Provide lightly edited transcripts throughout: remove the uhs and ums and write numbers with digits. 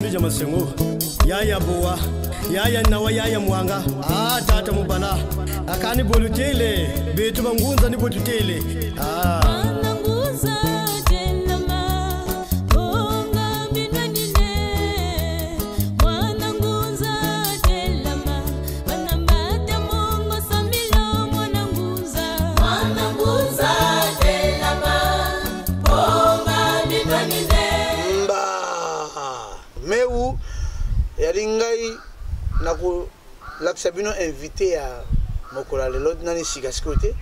Masengo yaya bowa yaya nawa yaya mwanga ah tata mubala akani bolutele betu bangunza ni botutele ah. Meu yali ngai nakolakisa bino invité ya mokolo ya lelo nani sika sikoyo te.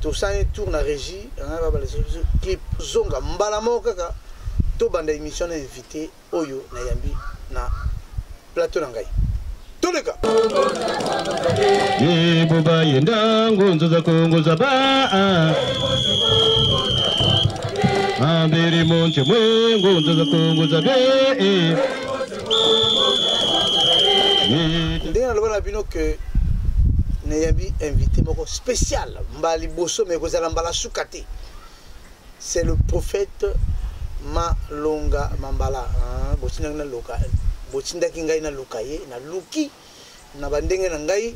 Tosali tour na régie babalesa biso clip zonga mbala moko kaka tobanda émission na invité oyo nayambi na plateau na ngai. Toleka Yebo yendango nzoza kongo zaba Ambiri monte mwengo nzoza kongo zabe. Ndenge naloba na bino ke nayambi invité moko spécial mbala liboso me kozala mbala suka te. C'est le prophète Malonga Mambala. Botindaki na loka, botindaki ngai na loka ye, na luki na bandenge na ngai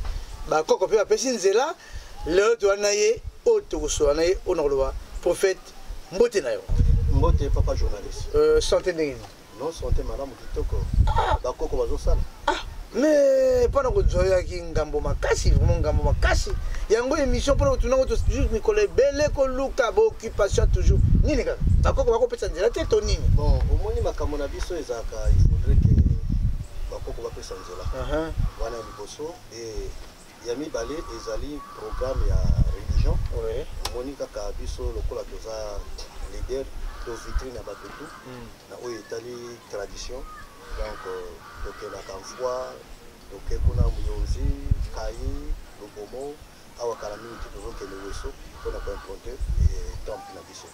bakoko pe bapesi nzela lelo toza na ye oyo tokosola na ye oyo nakoloba prophète mbote na yo. Mbote papa journaliste. Santé ndenge nini? Non, santé malamu kitoko. Bakoko bazosala. Mais mpona kozwaki ngambo makasi, vraiment ngambo makasi. Yango émission mpona kotuna ngo toujours mikolo ebele koluka ba occupation toujours. Nini kaka? Bakoko bakopesa nzela te to nini? Bon, omoni makambo na biso ezalaka, il faudrait que bakoko bapesa nzela. Wana liboso et ya mibale ezali programme ya religion. Omoni kaka biso lokola toza leader to vitrine ya bato tout na oyo etali tradition. Donc tokendaka mfwa, toke kuna Muyonzi, Kai, Lobomo, awa kala mingi te tozokende Weso mpona koimplanter temple na biso.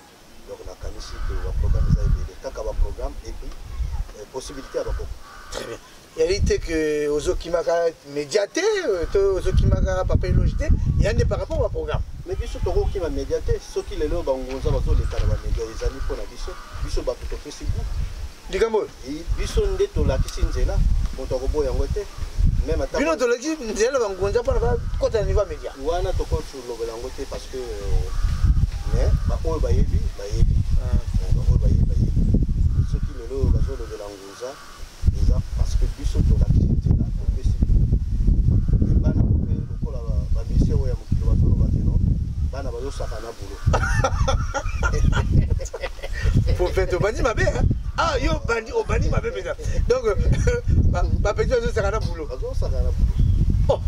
Donc nakanisi ke ba programme eza ebele, kaka ba programme et puis possibilité ya bakoko. Très bien. Yali te ke ozokimaka média te, to ozokimaka papa éloge te, ya nde par rapport ba programme. Mais biso tokokima média te, soki lelo bangonza bazoleka na ba média ezali mpona biso, biso bato topesi goût. Likambo oyo? Biso nde tolakisi nzela, moto akoboya yango te. Même ata bino tolakisi nzela na bangonza mpona bakota na niveau ya média. Wana tokolobela yango te parce que mais baoyo bayebi bayebi. Baoyo bayebi bayebi. Soki lelo bazolobela ngunza eza parce que biso tolakisi nzela, topesi goût. Bana mpe lokola ba mission oyo ya mokili bazoloba te no, bana bazosaka na boulot. Prophète obandi mabe, hein? Ah, yo bandi obandi mabe mpenza. Donc ba petit bazosaka na boulot. Bazosaka na boulot. Oh.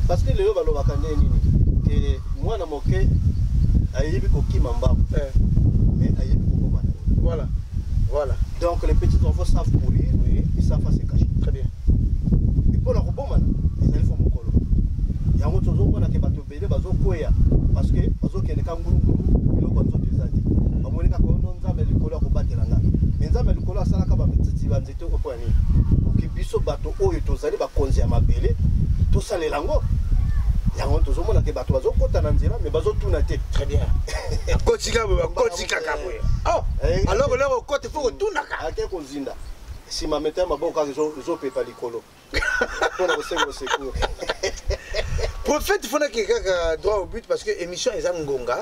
Parce que lelo balobaka nde nini? Ke mwana moke ayebi kokima mbangu. Mais ayebi kokoma na ye. Voilà. Voilà. Donc les petits enfants savent courir, oui, ils savent pas se cacher. Très bien. Et pour la kobomana, ils allaient faire mokolo. Yango tozomona ke bato ebele bazokweya parce que bazokende ka ngulungulu biloko ya nzoto eza te. Bamoni kaka oyo Nzambe likolo akobatela nga. Mais Nzambe likolo asalaka ba matiti ba nzete oyo mpo ya nini? Oki biso bato oyo tozali bakonzi ya mabele tosalela yango. Yango tozomona ke bato bazokota na nzela mais bazotuna te. Très bien. Akotika boye, akotika kaka boye. Oh, alors que là okota, il faut kotunaka. Ake kozinda. Sima meta ya maboko kaka ezopepa likolo. Mpona kosenga secours. Prophète fona ke kaka droit au but parce que émission eza ngonga.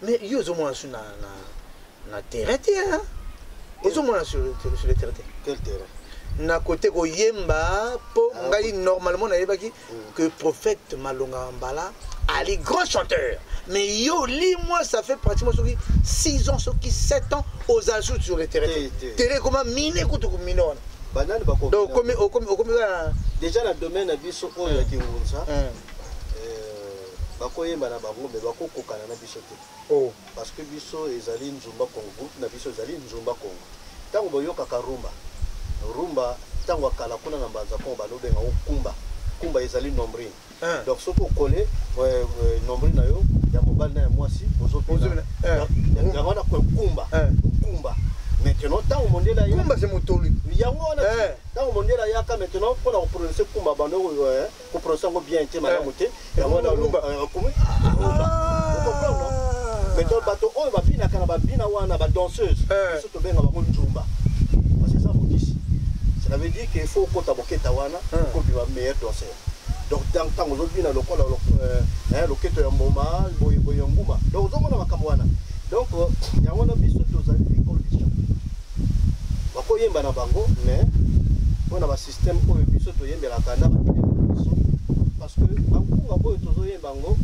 Mais yo ozomona su na na terrain te, hein? Ozomona sur le terrain te. Quel terrain? Na côté koyemba po ngai normalement nayebaki que prophète Malonga Mambala ali grand chanteur. Mais yo li moi ça fait pratiquement soki 6 ans soki 7 ans aux ajoutes sur le terrain. Terrain comment miner kutu ko miner wana. Banani bako. Donc okomi okomi okomi na déjà na domaine na biso oyo ya Kingunza. Bakoyemba na bango mais bakokokana na biso te. Oh. Parce que biso ezali Nzumba Congo, groupe na biso ezali Nzumba Congo. Tango boyokaka rumba, rumba tango akala kuna na Mbanza Congo balobenga ngo kumba. Kumba ezali nombril. Donc soki okole nombril na yo ya mobali na ya mwasi ozopela. Yango wana kumba. Kumba. Maintenant tango mondela ya kumba c'est motolu. Yango wana tango mondela yaka maintenant pona ko prononcer kumba bando ko prononcer yango bien te malamu te. Yango wana rumba. Rumba. Comprendre non? Maintenant bato oyo babinaka na babina wana ba danseuse, biso tobenga bango nzumba. Parce que ça mokisi. veut dire que faut okota boketa wana, kobima meilleur danseur. Donc ntango ozobina lokola loketo ya mboma, boye ya nguma, donc ozomona makambo wana. Donc yango wana biso tozali école de chant. Bakoyemba na bango, mais mpona basystème oyo biso toyembelaka na baélève na biso, parce que bankunga oyo tozoyemba yango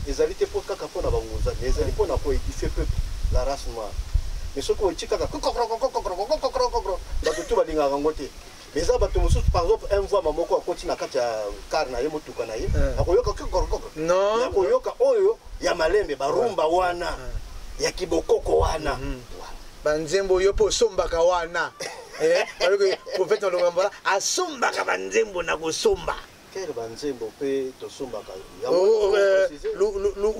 ezali te mpo kaka mpona bangunza, mais ezali mpona koédifier peuple, la race noire. Mais soki oti kaka kokokokokokokokokokokokro, bato tu balingaka yango te. Mais eza bato mosusu, par exemple un voix moko akoti na kati ya car na ye, motuka na ye, akoyoka kokokokoko. Non. Akoyoka oyo ya malembe, barumba wana ya kibokoko wana. Banzembo yo mpe osombaka wana. Baloki prophète Malonga Mbala asombaka banzembo na kosomba. Kere banzembo mpe tosombaka. Oh,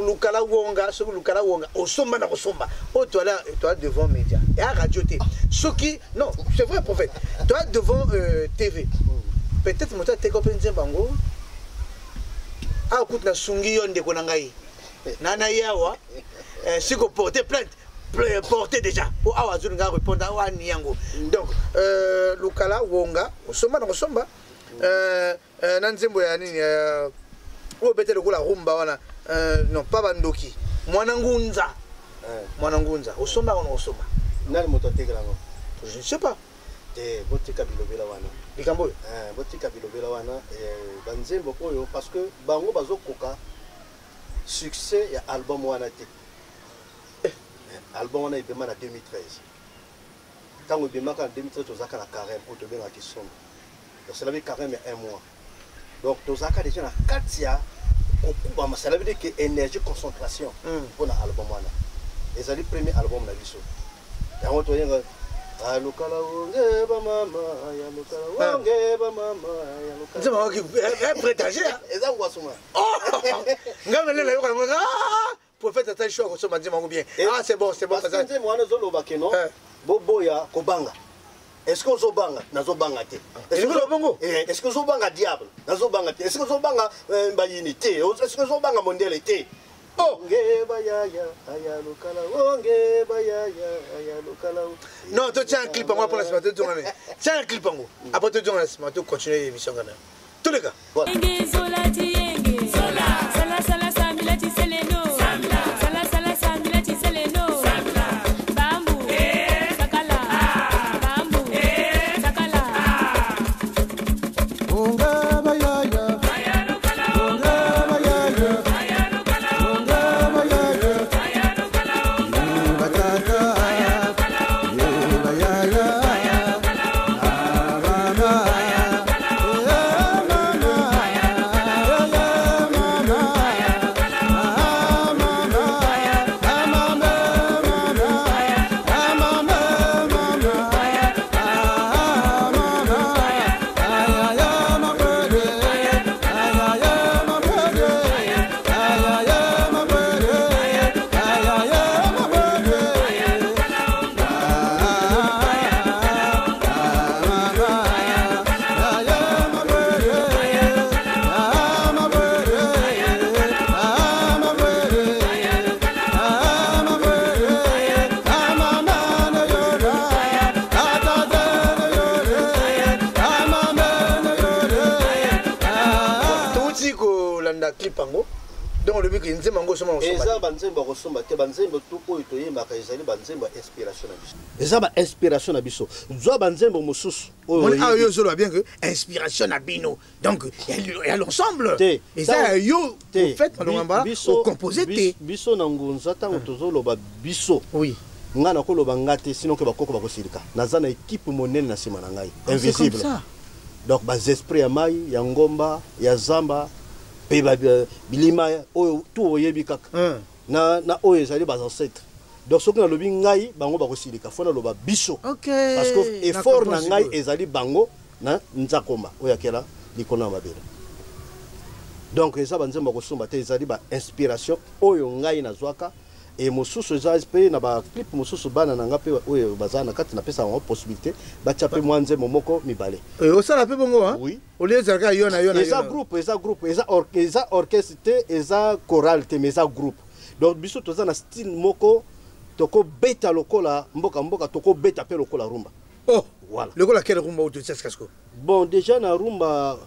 lukala wonga, soki lukala wonga osomba na kosomba oyo toala devant média ya radio te, soki non, c'est vrai, prophète, toala devant TV, peut-être moto ateka mpe nzembo yango awa. Kutu nasungi yo, ndeko na ngai nana ye awa, siko porter plainte, porter déjà po awa azolinga répondre awa ani yango. Donc lukala wonga osomba na kosomba, na nzembo ya nini oyo obete lokola rumba wana, non pas bandoki, mwana ngunza, mwana ngunza osomba wana, osomba. Nani moto atekela yango? Je ne sais pas. Te, botika bilobela wana. Likambo oyo. Botika bilobela wana. Banzembo oyo, parce que bango bazokoka succès ya album wana te. Album wana ebema na 2013. Ntango ebemaka na 2013, tozalaka na carême oyo tobengaka kisombe. Tosalami carême ya un mois, donc tozalaka déjà na kati ya kokubama. Cela veut dire que énergie, concentration mpona album wana. Ezali premier album na biso. Yango toyenga alukala wonge bamama ya lukala wonge bamama ya lukala. Nzembo yango prêtage. Eza ngwasuma. Ngai melela yoka yango. Ah, prophète atali choix kosomba nzembo yango bien. Ah, c'est bon, c'est bon. Parce que nzembo wana ezoloba keno boboya kobanga. Est ce que ozobanga? Nazobanga te. Elingi oloba bongo? Est ce que ozobanga diable? Nazobanga te. Est ce que ozobanga bayini te? Est ce que ozobanga mondele te? Oh. Onge bayaya aya lokala, onge bayaya aya lokala. Non, totia un clip yango mpona nsima tozonga ne. Tia un clip yango, après tozonga na nsima, tocontinue émission kana toleka. Yenge zola ti yenge. Sala sala samila ti seleno. Sala sala samila ti seleno. Bambu. Sakala. Bambu. Sakala. Onge bayaya, onge bayaya, onge bayaya, ye batata, ye bayaya, ah mama, ye mama, ye mama, ah mama, ah mama, mama, ah mama, mama, ah mama, ayaya mabele, ayaya mabele, ayaya mabele, ayaya mabele, ah mama, ayaya mabele, ah mabele, ah mabele, ah mabele, ah mama na yora, atata na yore, ah mama na yore, ah. Touti kolanda clip yango. Donc olobi ke nzembo yango osomba na kosomba? Eza banzembo ya kosomba te. Banzembo tu oyo toyembaka ezali banzembo ya inspiration na biso, eza bainspiration na biso. Zwa banzembo mosusu oyo Moni awa, oyebi. Yo ozoloba bien que inspiration na bino, donc ya l'ensemble. Te. Eza ya yo, Te. prophète Malonga Mbala, ocompose te? Biso na ngunza, ntango tozoloba biso, oui, nga nakoloba nga te, sinon ke bakoko bakosilika. Naza na équipe monene na nsima na ngai, invisible. Comme ça. Donc baesprit ya mai, ya ngomba, ya zamba mpe bilima oyo tu oyebi kaka na oyo ezali baancêtre. Donc soki nalobi ngai, bango bakosilika. Fo naloba biso, parce que effort na ngai ezali bango na nzakoma oyo akela likolo na mabele. Donc eza banzembo ya kosomba te, ezali bainspiration oyo ngai nazwaka. E mosusu eza mpe na baclip mosusu, bana na nga mpe oyo baza na kati, napesa bango possibilité batia mpe mwa nzembo moko, mibale. Osala mpe bongo? Oui. Olie ezalaka yo na yo na Eza yo na. groupe, eza groupe, eza orchestre te, eza chorale te, mais eza groupe. Donc biso toza na style moko, tokobeta lokola mboka mboka, tokobeta mpe lokola rumba. Oh. Voilà. Lokola quelle rumba oyo totia sika sikoyo? Bon, déjà na rumba,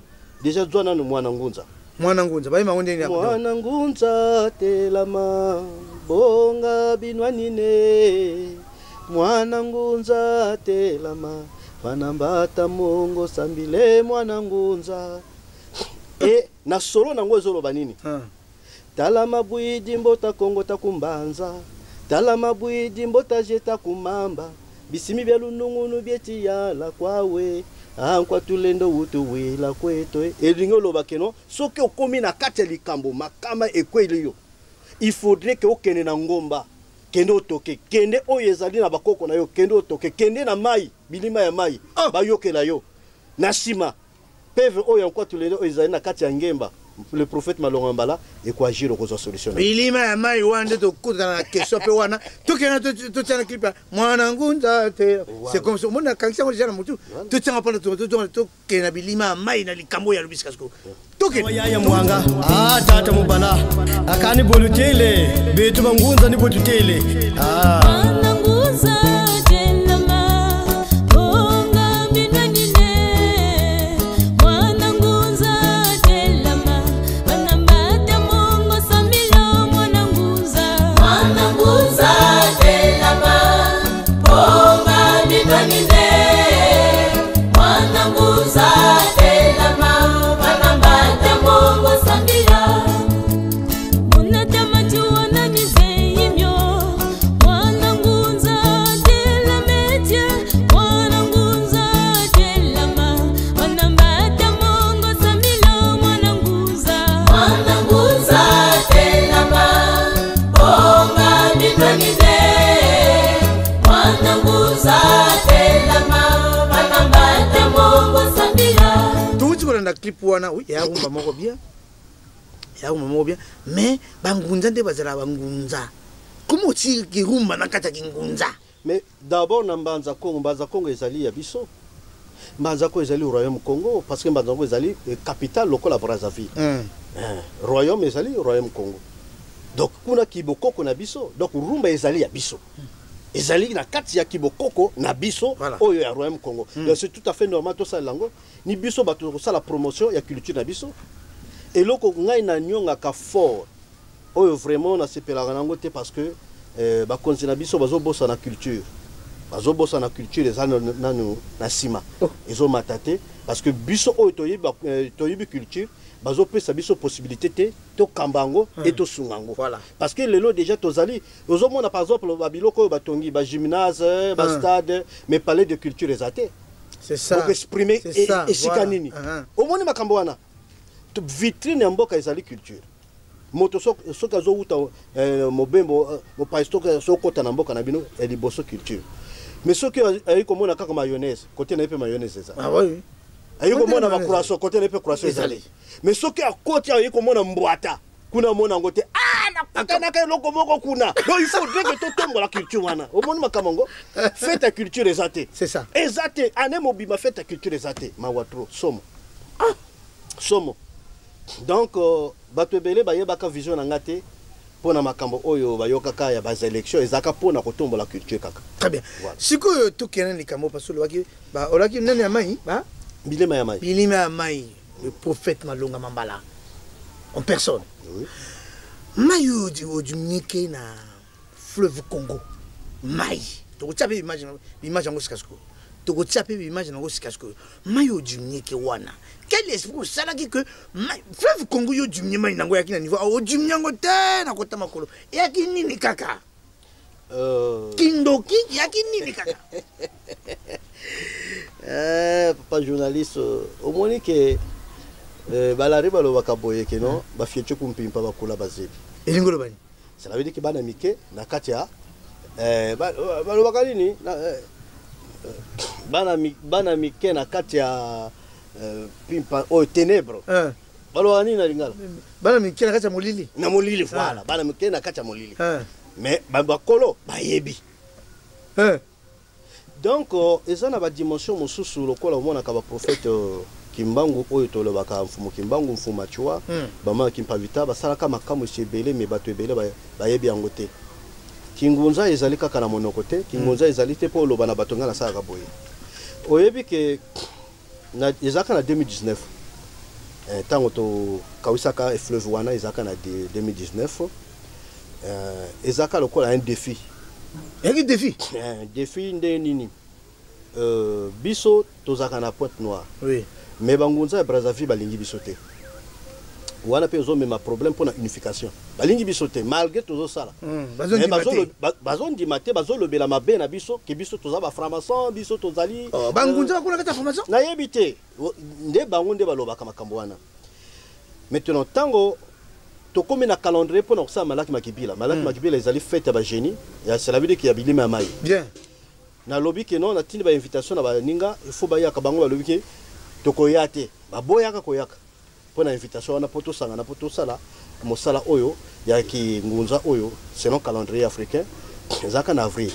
déjà zwa nanu mwana ngunza. Mwana ngunza bayemba yango ndenge nini? Mwana ngunza telama bonga binwanine, mwana ngunza telama panambata mongo sambile mwana ngunza. E na solo nango ezoloba nini? Tala mabwidi mbota kongo takumbanza, tala mabwidi mbota jeta kumamba, bisimi bya lunungunu byetiyala kwawe ankwa tulendo wutu wila kweto. Elingi oloba keno soki okomi na kati ya likambo makama ekweli yo, il faudrait que okende na ngomba, kende otoke, kende oyo ezali na bakoko na yo, kende otoke, kende na mai, bilima ya mai, bayokela yo. Na nsima peve oyo ya nkwa tulendo oyo ezali na kati ya ngemba, le prophète Malonga Mbala ekoagir, okozwa solution na yo. Bilima ya mai wana nde tokutana na question mpe wana tokenda totia na clip ya mwana ngunza te. C'est comme ça omoni nakangisi yango deja na motu, totianga mpona tokende na bilima ya mai na likambo oyo alobi sika sikoyo. Tokende. Yaya mwanga ah tata mubala akani bolutele betu bangunza ni botutele ah. Mwana ngunza telama bonga binwanine, mwana ngunza telama banambata mongo samilo mwana ngunza. Mwana ngunza telama bonga binwanine, mwana ngunza telama banambata mongo samilo. Munatama juwana mizeimyo, mwana ngunza telametie, mwana ngunza telama banambata mongo samilo mwana ngunza. Mwana ngunza telama bonga binwanine, mwana ngunza telama banambata mongo samilo. Touti kolanda clip wana, oui, ya rumba moko bien, ya rumba moko bien, mais bangunza nde bazala bangunza. Comment otiki rumba na kati ya kingunza? Mais d'abord na Mbanza Congo, Mbanza Congo ezali ya biso. Mbanza Congo ezali royaume Congo, parce que Mbanza Congo ezali capitale lokola Brazzaville. Royaume ezali royaume Congo. Donc kuna kibokoko na biso, donc rumba ezali ya biso. Ezali na kati ya kibokoko na biso. Voilà. Oyo ya royaume Congo. Donc c'est tout à fait normal tosala yango. Ni biso bato kosala promotion ya culture na biso. Eloko ngai na nyongaka fort oyo vraiment nasepelaka nango te, parce que bakonzi na biso bazobosana culture, bazobosana culture eza nanu na nsima. Oh. Ezomata te parce que biso oyo toyebi culture, bazopesa biso possibilité te tokamba yango e tosunga yango. Voilà. Parce que lelo déjà tozali ozomona par exemple babiloko oyo batongi, bagymnase, bastade, mais palais de culture eza te. C'est ça. Bokoexprime C'est ça, esika voilà. nini? Uh-huh. Omoni makambo wana, vitrine ya mboka ezali culture. Moto soki azowuta mobembo, mopaya, soki azokɔta na mboka na bino ya liboso culture. Mais soki ayi komona kaka mayonnaise, kote na ye mpe mayonnaise eza. Ah oui. Ayi Kote komona na mayonnaise. bacroissant, kote na ye mpe croissant Ezali. ezali. Mais soki akoti, ayi komona mbwata kuna, amona yango te, ah, nakutanaka eloko moko kuna. Donc il faut que totombola culture wana. Omoni makambo yango, fête ya culture eza te. C'est ça. Eza te, année mobima fête ya culture eza te. Mawa trop, somo somo. Donc bato ebele bayebaka vision na nga te mpo na makambo oyo bayokaka ya baélection, ezalaka mpo na kotombola culture kaka. Très bien. Voilà. Sikoyo tokende na likambo, parce que olobaki olobaki nani ya mai ba bilema ya mai. Bilima ya mai, le prophète Malonga Mambala en personne. Oui. Mai oyo odimike na fleuve Congo, mai tokotia mpe image, image yango sika sikoyo, tokotia mpe image yango sika sikoyo. Mai oyo odimike wana, quel esprit osalaki ke fleuve Congo yo odimie mai nango eyaki na niveau odimie yango te na kota makolo? Eyaki nini kaka? Kindoki? Eyaki nini kaka? Papa journaliste, omoni ke balari balobaka boye ke no bafiece kumpimpa bakula bazebi. Elingi oloba nini? Cela veut dire ke bana mike na kati ya balobaka nini bana mike na kati ya pimpa oyo ténèbre. Balobaka nini na lingala? Bana mike na kati ya molili. Na molili, voilà, bana mike na kati ya molili. Mais bakolo bayebi. Donc eza na badimension mosusu lokola omonaka baprophète Kimbangu oyo tolobaka mfumu Kimbangu, mfumu Achua, bama Kimpavita basalaka makambo esi ebele, me bato ebele bayebi yango te. Kingunza ezali kaka na monoko te. Kingunza ezali te mpo oloba na bato ngai nasalaka boye. Oyebi ke ezalaka na 2019, ntango tokawisaka fleuve wana, ezalaka na 2019, ezalaka lokola un défi. Eyaki défi. Défi nde nini? Biso tozalaka na Pointe Noire, mais bangunza ya Brazzaville balingi biso te. Wana mpe ezomema problème mpona unification. Balingi biso te malgré tozosala. Mais Bazondima te. Bazondima te, bazolobela mabe na biso ke biso toza bafranc-maçon, biso tozali Oh, bangunza bakuna kati ya formation. Nayebi te. Nde bango nde balobaka makambo wana. Maintenant, ntango tokomi na calendrier mpona kosala Malaki Makibila, Malaki Makibila ezali fête ya bagénie ya, cela veut dire ke ya bilima ya mai. Nalobi ke non, natindi bainvitation na baninga, il faut bayaka. Bango balobi ke tokoya te, baboyaka koyaka mpo na invitation wana, mpo tosangana, mpo tosala mosala oyo ya kingunza oyo selon calendrier africain ezalaka na avril.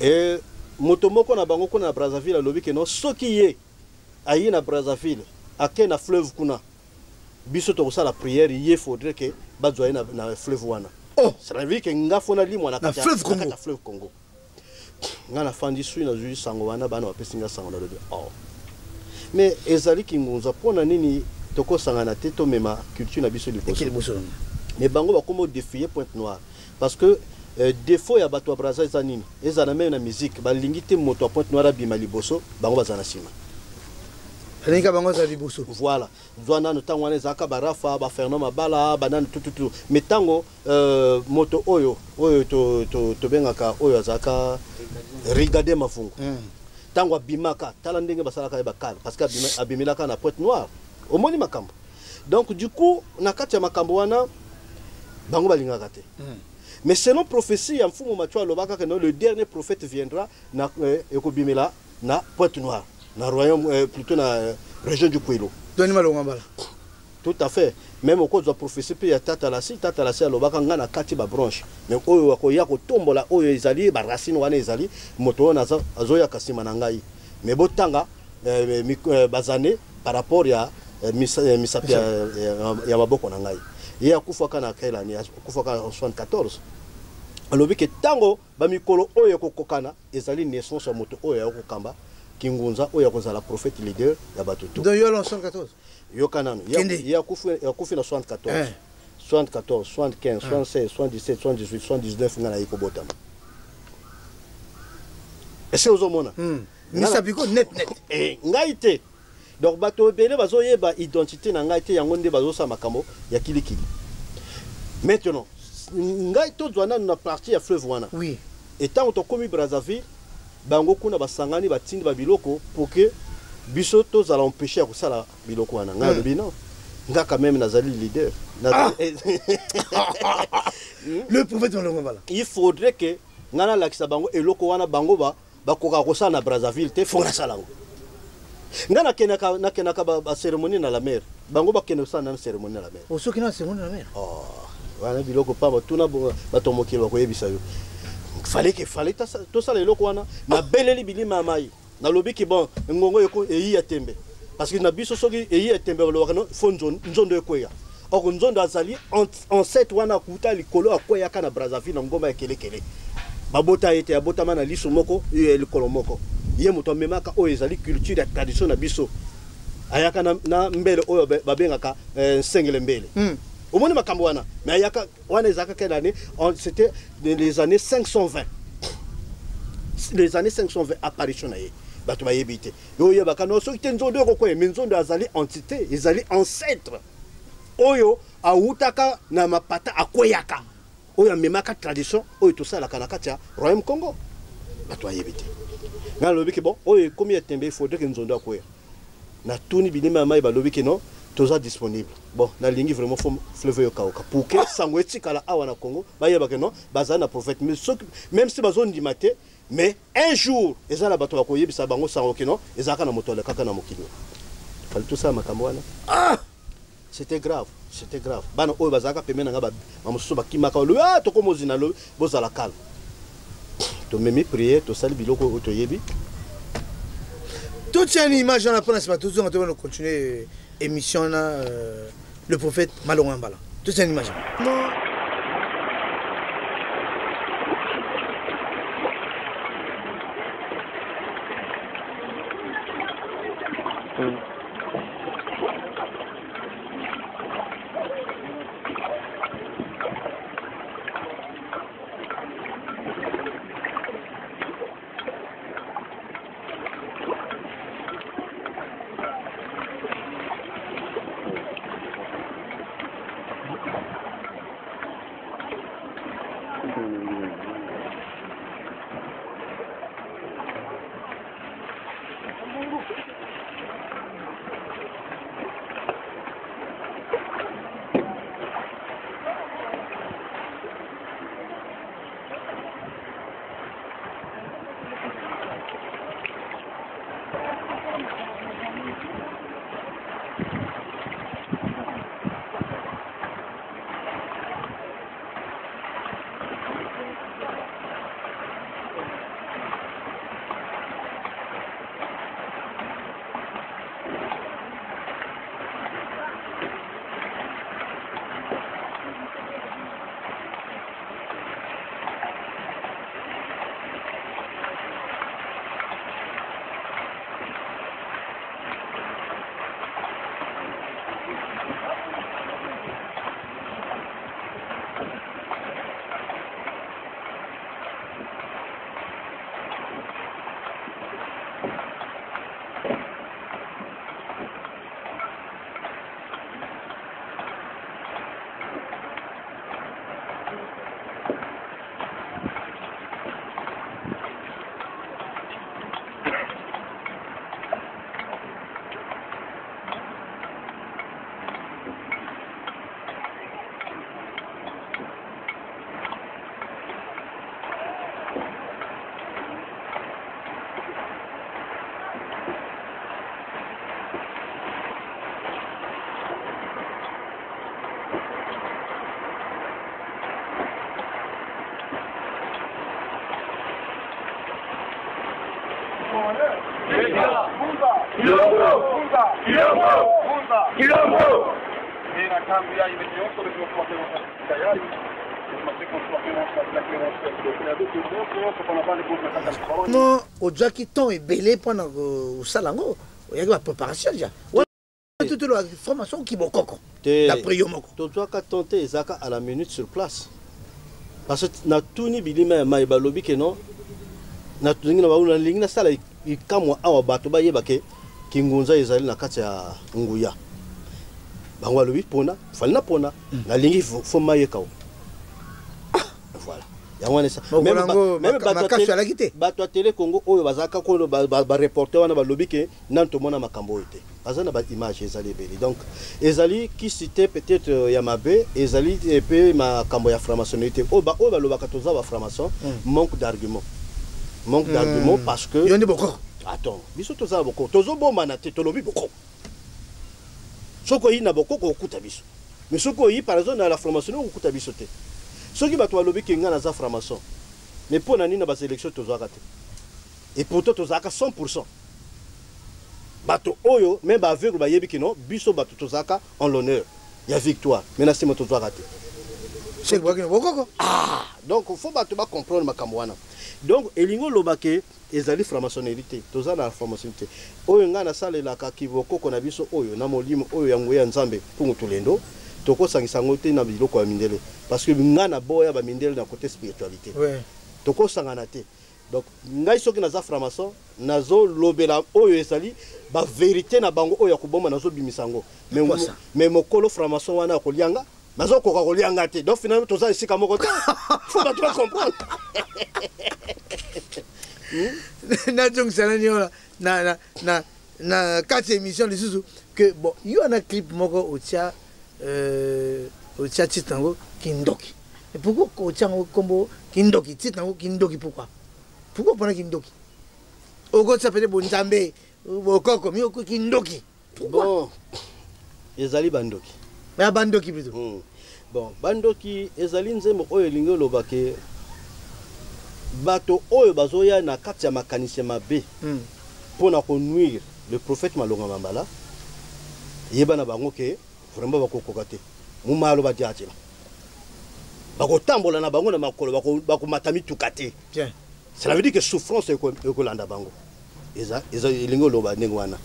E moto moko na bango kuna na Brazzaville alobi ke non, soki ye aye na Brazzaville, ake na fleuve kuna, biso tokosala prière, ye faudrait ke bazwa ye na fleuve wana. Oh. Ça veut dire ke nga faut nalimwa na Na kati fleuve na Congo. kati ya fleuve Congo. Nga nafandi sui, nazwi sango wana, bana bapesi nga sango. Nalobi: oh, mais ezali kingunza, mpo na nini tokosangana te, tomema culture na biso liboso? Ekeli liboso. Mais bango bakoma odéfier Pointe Noire parce que défaut ya bato ya Braza eza nini? Ezala même na musique, balingi te moto ya Pointe Noire abima liboso, bango baza na nsima. Balingi bango azala liboso. Voilà. Zwa nano ntango wana ezalaka barafa, bafernand Mabala, banani, tututu. Mais ntango moto oyo tobengaka oyo azalaka Rigade Mafungu, ntango abimaka, tala ndenge basalaka ye bakale, parce que abimelaka na Pointe Noire. Omoni makambo? Donc du coup, na kati ya makambo wana, bango balingaka te. Mais selon prophétie ya mfumu Mathieu, alobaka que non, le dernier prophète viendra na ekobimela na Pointe Noire, na royaume, plutôt na région du Kwilu. Tony Malonga Mbala. Tout à fait. Même okozwa prophétie mpe ya Tata Lasi. Tata Lasi alobaka: nga na kati babranche, mais oyo akoya kotombola oyo ezali baracine wana, ezali moto oyo azoyaka nsima na ngai. Mais botanga bazane par rapport ya misapi ya maboko na ngai. Ye akufaka na quelle année? Akufaka en 74. Alobi ke ntango bamikolo oyo ekokokana, ezali naissance ya moto oyo ya kokamba kingunza, oyo akozala prophète leader ya bato to. Donc yo en 74. Yoka nano. Kende. Ye akufi na 74. 74, 75, 76, 77, 78, 79, nga naye kobotama. Ese ozomona? Misapi ko net net. Ngai te. Donc bato ebele bazoyeba identité na ngai te, yango nde bazosala makambo ya kilikili. Maintenant, ngai tozwa nano na partie ya fleuve wana. Etango tokomi Brazzaville, bango kuna basangani, batindi babiloko pour que biso tozala empêché ya kosala biloko wana. Ngai alobi: non, nga quand même nazali leader. Le prophète Malonga Mbala. Il faudrait que ngai nalakisa bango eloko wana. Bango bakoka kosala na Brazzaville te, faut nasala yango. Ngai nakendaka bacérémonie na la mer, bango bakende kosala nano cérémonie na la mer. Osoki na cérémonie na mer? Oh, wana biloko pamba. Tuna bato ya mokili, bakoyebisa yo. Fallait ke fallait tosala eloko wana. Nabeleli bilima ya mai, nalobi ke bon, ngongo eyi ya tembe, parce que na biso soki eyi ya tembe, balobaka no faut nzondo ekweya. Or nzondo azali ancêtre wana, akuta likolo, akweyaka na Brazzaville, na ngomba ya Kelekele. Babota ye te, abotama na liso moko, likolo moko. Ye moto amemaka oyo ezali culture ya tradition na biso. Ayaka na mbele oyo babengaka nsengele mbele. Omoni makambo wana? Mais ayaka wana, ezalaka quelle année? C'était les années 520, les années 520, apparition na ye. Bato bayebi te. Yo oyebaka no soki te nzondo ekokwea. Mais nzondo azali entité, ezali ancêtre oyo awutaka na mapata, akweyaka, oyo amemaka tradition oyo tosalaka na kati ya royaume Congo. Bato bayebi te. Ngai nalobi ke bon, oyo ekomi ya tembe, il faudrait ke nzondo akweya. Natuni bilima ya mai, balobi ke non, toza disponible. Bon, nalingi vraiment faut fleuve oyo kauka pour que sango etikala awa na Congo, bayeba ke non, bazali na prophète. Mais soki même si bazondima te, mais un jour eza na bato bakoyebisa bango sango ke non, ezalaka na moto alekaka na mokili. Fallait tosala makambo wana. Ah! C'était grave, c'était grave. Bana oyo bazalaka pembeni na nga, bamosusu bakimaka, balobi: ah, tokomozina. Lobi bozala calme, tomemi prière, tosali biloko oyo toyebi. Totia ni image wana mpona nsima tozonga, tobana continuer émission na le prophète Malonga Mbala. Totia ni image wana. Non, ozwaki temps ebele mpona kosala yango, oyaki bapréparation ja tutelo formation kibokoko d'après yo moko. Tozwaka temps te, ezalaka à la minute sur place, parce que natuni bilima ya mai, balobi ke non, nalingi nalingi nasala ikamwa awa, bato bayeba ke kingunza ezali na kati ya nguya. Bango balobi mpona fali na mpona nalingi fo mai ekao. Voilà, yango wana. Bato ya Tele Congo oyo bazalaka kono, bareporter wana, balobi ke nani tomona makambo oyo te, baza na baimage ezali ebele. Donc ezali kisi te, peut-être ya mabe, ezali mpe makambo ya franc-maçonnerie te. Oyo balobaka toza bafranc-maçon, manque d'argument, manque d'argument, parce que yo nde bokoko. Attends, biso toza na bokoko, tozobombana te, tolobi bokoko. Soki oyi na bokoko, okuta biso, mais soki oyi par exemple na la franc-maçonnerie, okokuta biso te. Soki bato balobi ke ngai naza franc-maçon, mais mpo na nini na basélection tozwaka te? Et pourtant tozalaka 100. Bato oyo même baaveugle bayebi ke non, biso bato tozalaka en l'honneur ya victoire, mais na nsima tozwaka te. Bokoko. Ah, donc faut bato bacomprendre makambo wana. Donc elingi oloba ke ezali franc-maçonnerie te, toza na franc-maçonnerie te. Oyo ngai nasalelaka kibokoko na biso oyo na molimo oyo ya nguya ya Nzambe mpungu tolendo, tokosangisa yango te na biloko ya mindele, parce que ngai naboya bamindele na côté spiritualité. Tokosangana te. Donc ngai soki naza franc-maçon, nazolobela oyo ezali bavérité na bango oyo ya kobomba, nazobimisa yango. Mais mokolo franc-maçon wana akolianga, nazokoka kolianga te. Donc finalement toza esika moko te, faut bato bacomprendre. Nazongisa nani wana na kati ya émission lisusu que bon, yo wana clip moko otia, otia titre yango Kindoki. Et pourquoi otia yango kombo Kindoki, titre yango Kindoki? Pourquoi mpona Kindoki? Okotia pete bonzambe, bokoko, mi Kindoki, pourquoi? Bon, ezali bandoki. Ya bandoki plutôt. Bon, bandoki ezali nzembo oyo elingi oloba ke bato oyo bazoya na kati ya makanisi ya mabe mpona konuire le prophète Malonga Mambala, yeba na bango ke vraiment bakokoka te. Mumalo badiatela, bakotambola na bango na makolo, bakomata mituka te. Bien. Cela veut dire que souffrance ekolanda bango. Eza elingi oloba ndenge wana.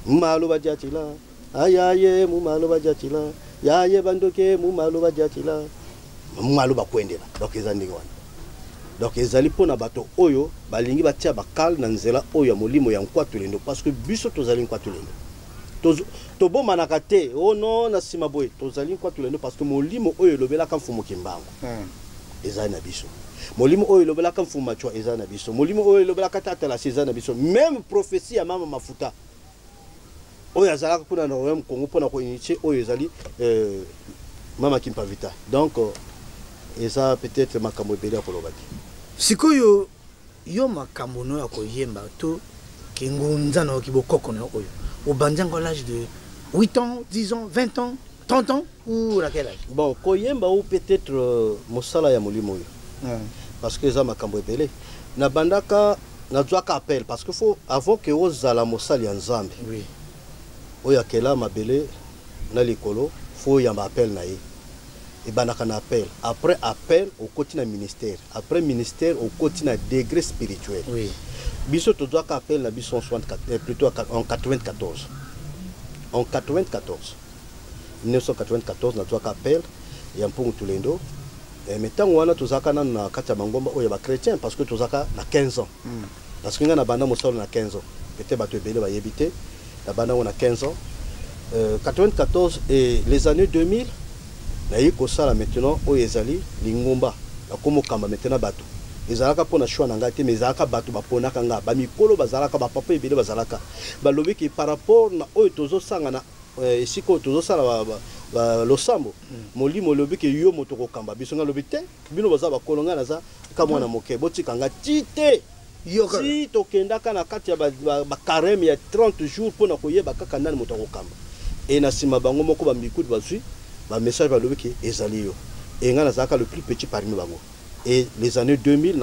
Mumalo badiatila ayaye, mumalo badiatila yaye, bandoke mumalo badiatila, mumalo bakwendela. Donc eza ndenge wana. Donc ezali mpona bato oyo balingi batia bakale na nzela oyo ya molimo ya Nkwatulendo, parce que biso tozali Nkwatulendo. Tobomanaka te o no na nsima boye. Tozali Nkwatulendo parce que molimo oyo elobelaka Mfumu Kimbangu ezali na biso, molimo oyo elobelaka Mfumu Machwa eza na biso, molimo oyo elobelaka Tatalasi eza na biso. Même prophétie ya Mama Mafuta oyo azalaka kuna na royaume Congo mpona koinitier oyo ezali Mama Kimpavita. Donc eza peut-être makambo ebele ya koloba te. Sikoyo yo, makambo no ya koyemba to kingunza na yo, kibokoko na yo oyo obandi yango à l'âge de 8 ans, 10 ans, 20 ans, 30 ans ou à quel âge? Bon, koyemba ou peut-être mosala ya molimo oyo, parce que eza makambo ebele. Nabandaka, nazwaka appel, parce que faut avant ke ozala mosali ya Nzambe oyo akela mabele na likolo, faut oyamba appel na ye. Ebandaka na appel. Après appel, okoti na ministère. Après ministère, okoti na degré spirituel. Biso tozwaka appel na biso en 64, plutôt en 94. En 94, 1994, nazwaka appel ya Mpungu Tulendo. Mais ntango wana tozalaka nanu na kati ya bangomba oyo ya bachrétien, parce que tozalaka na 15 ans, parce que ngai nabanda mosala na 15 ans. Peut-être bato ebele bayebi te, nabanda yango na 15 ans, 94. Et les années 2000, nayi kosala maintenant oyo ezali lingomba. Nakomokamba maintenant bato. Ezalaka mpona choix na ngai te, mais ezalaka bato baponaka nga. Bamikolo bazalaka, bapapa ebele bazalaka, balobiki par rapport na oyo tozosanga na esika oyo tozosala losambo, molimo elobi ke yo moto kokamba biso. Ngai alobi te, bino baza bakolo, ngai naza ka mwana moke, botika nga ti te. Si tokendaka na kati ya bacarême ya 30 jours mpona koyeba kaka nani moto akokamba. E na nsima, bango moko bamikuti bazwi bamessage, balobi ke ezali yo. E ngai nazalaka le plus petit parmi bango. Et les années 2000,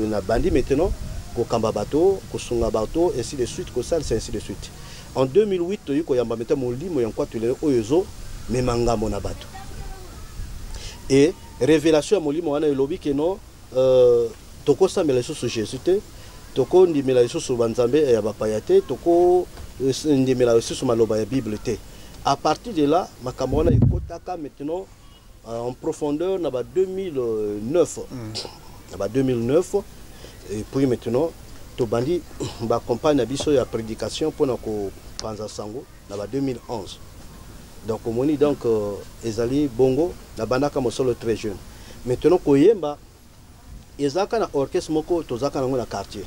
na bandi maintenant kokamba bato, kosunga bato, ainsi de suite, kosalisa, ainsi de suite. En 2008, toyi koyamba maintenant molimo ya Nkwatulelo oyo ezomema ngambo na bato. E révélation ya molimo wana elobi ke non, tokosambela lisusu Jésus te, tokondimela lisusu banzambe ya bapaya te, tokondimela lisusu maloba ya Bible te. À partir de là, makambo wana ekotaka maintenant en profondeur na ba 2009, na ba 2009. Et puis maintenant tobandi bacampagne na biso ya prédication mpona kopanza sango na ba 2011. Donc omoni, donc ezali bongo. Nabandaka mosolo très jeune. Maintenant koyemba, ezalaka na orchestre moko tozalaka nango na quartier.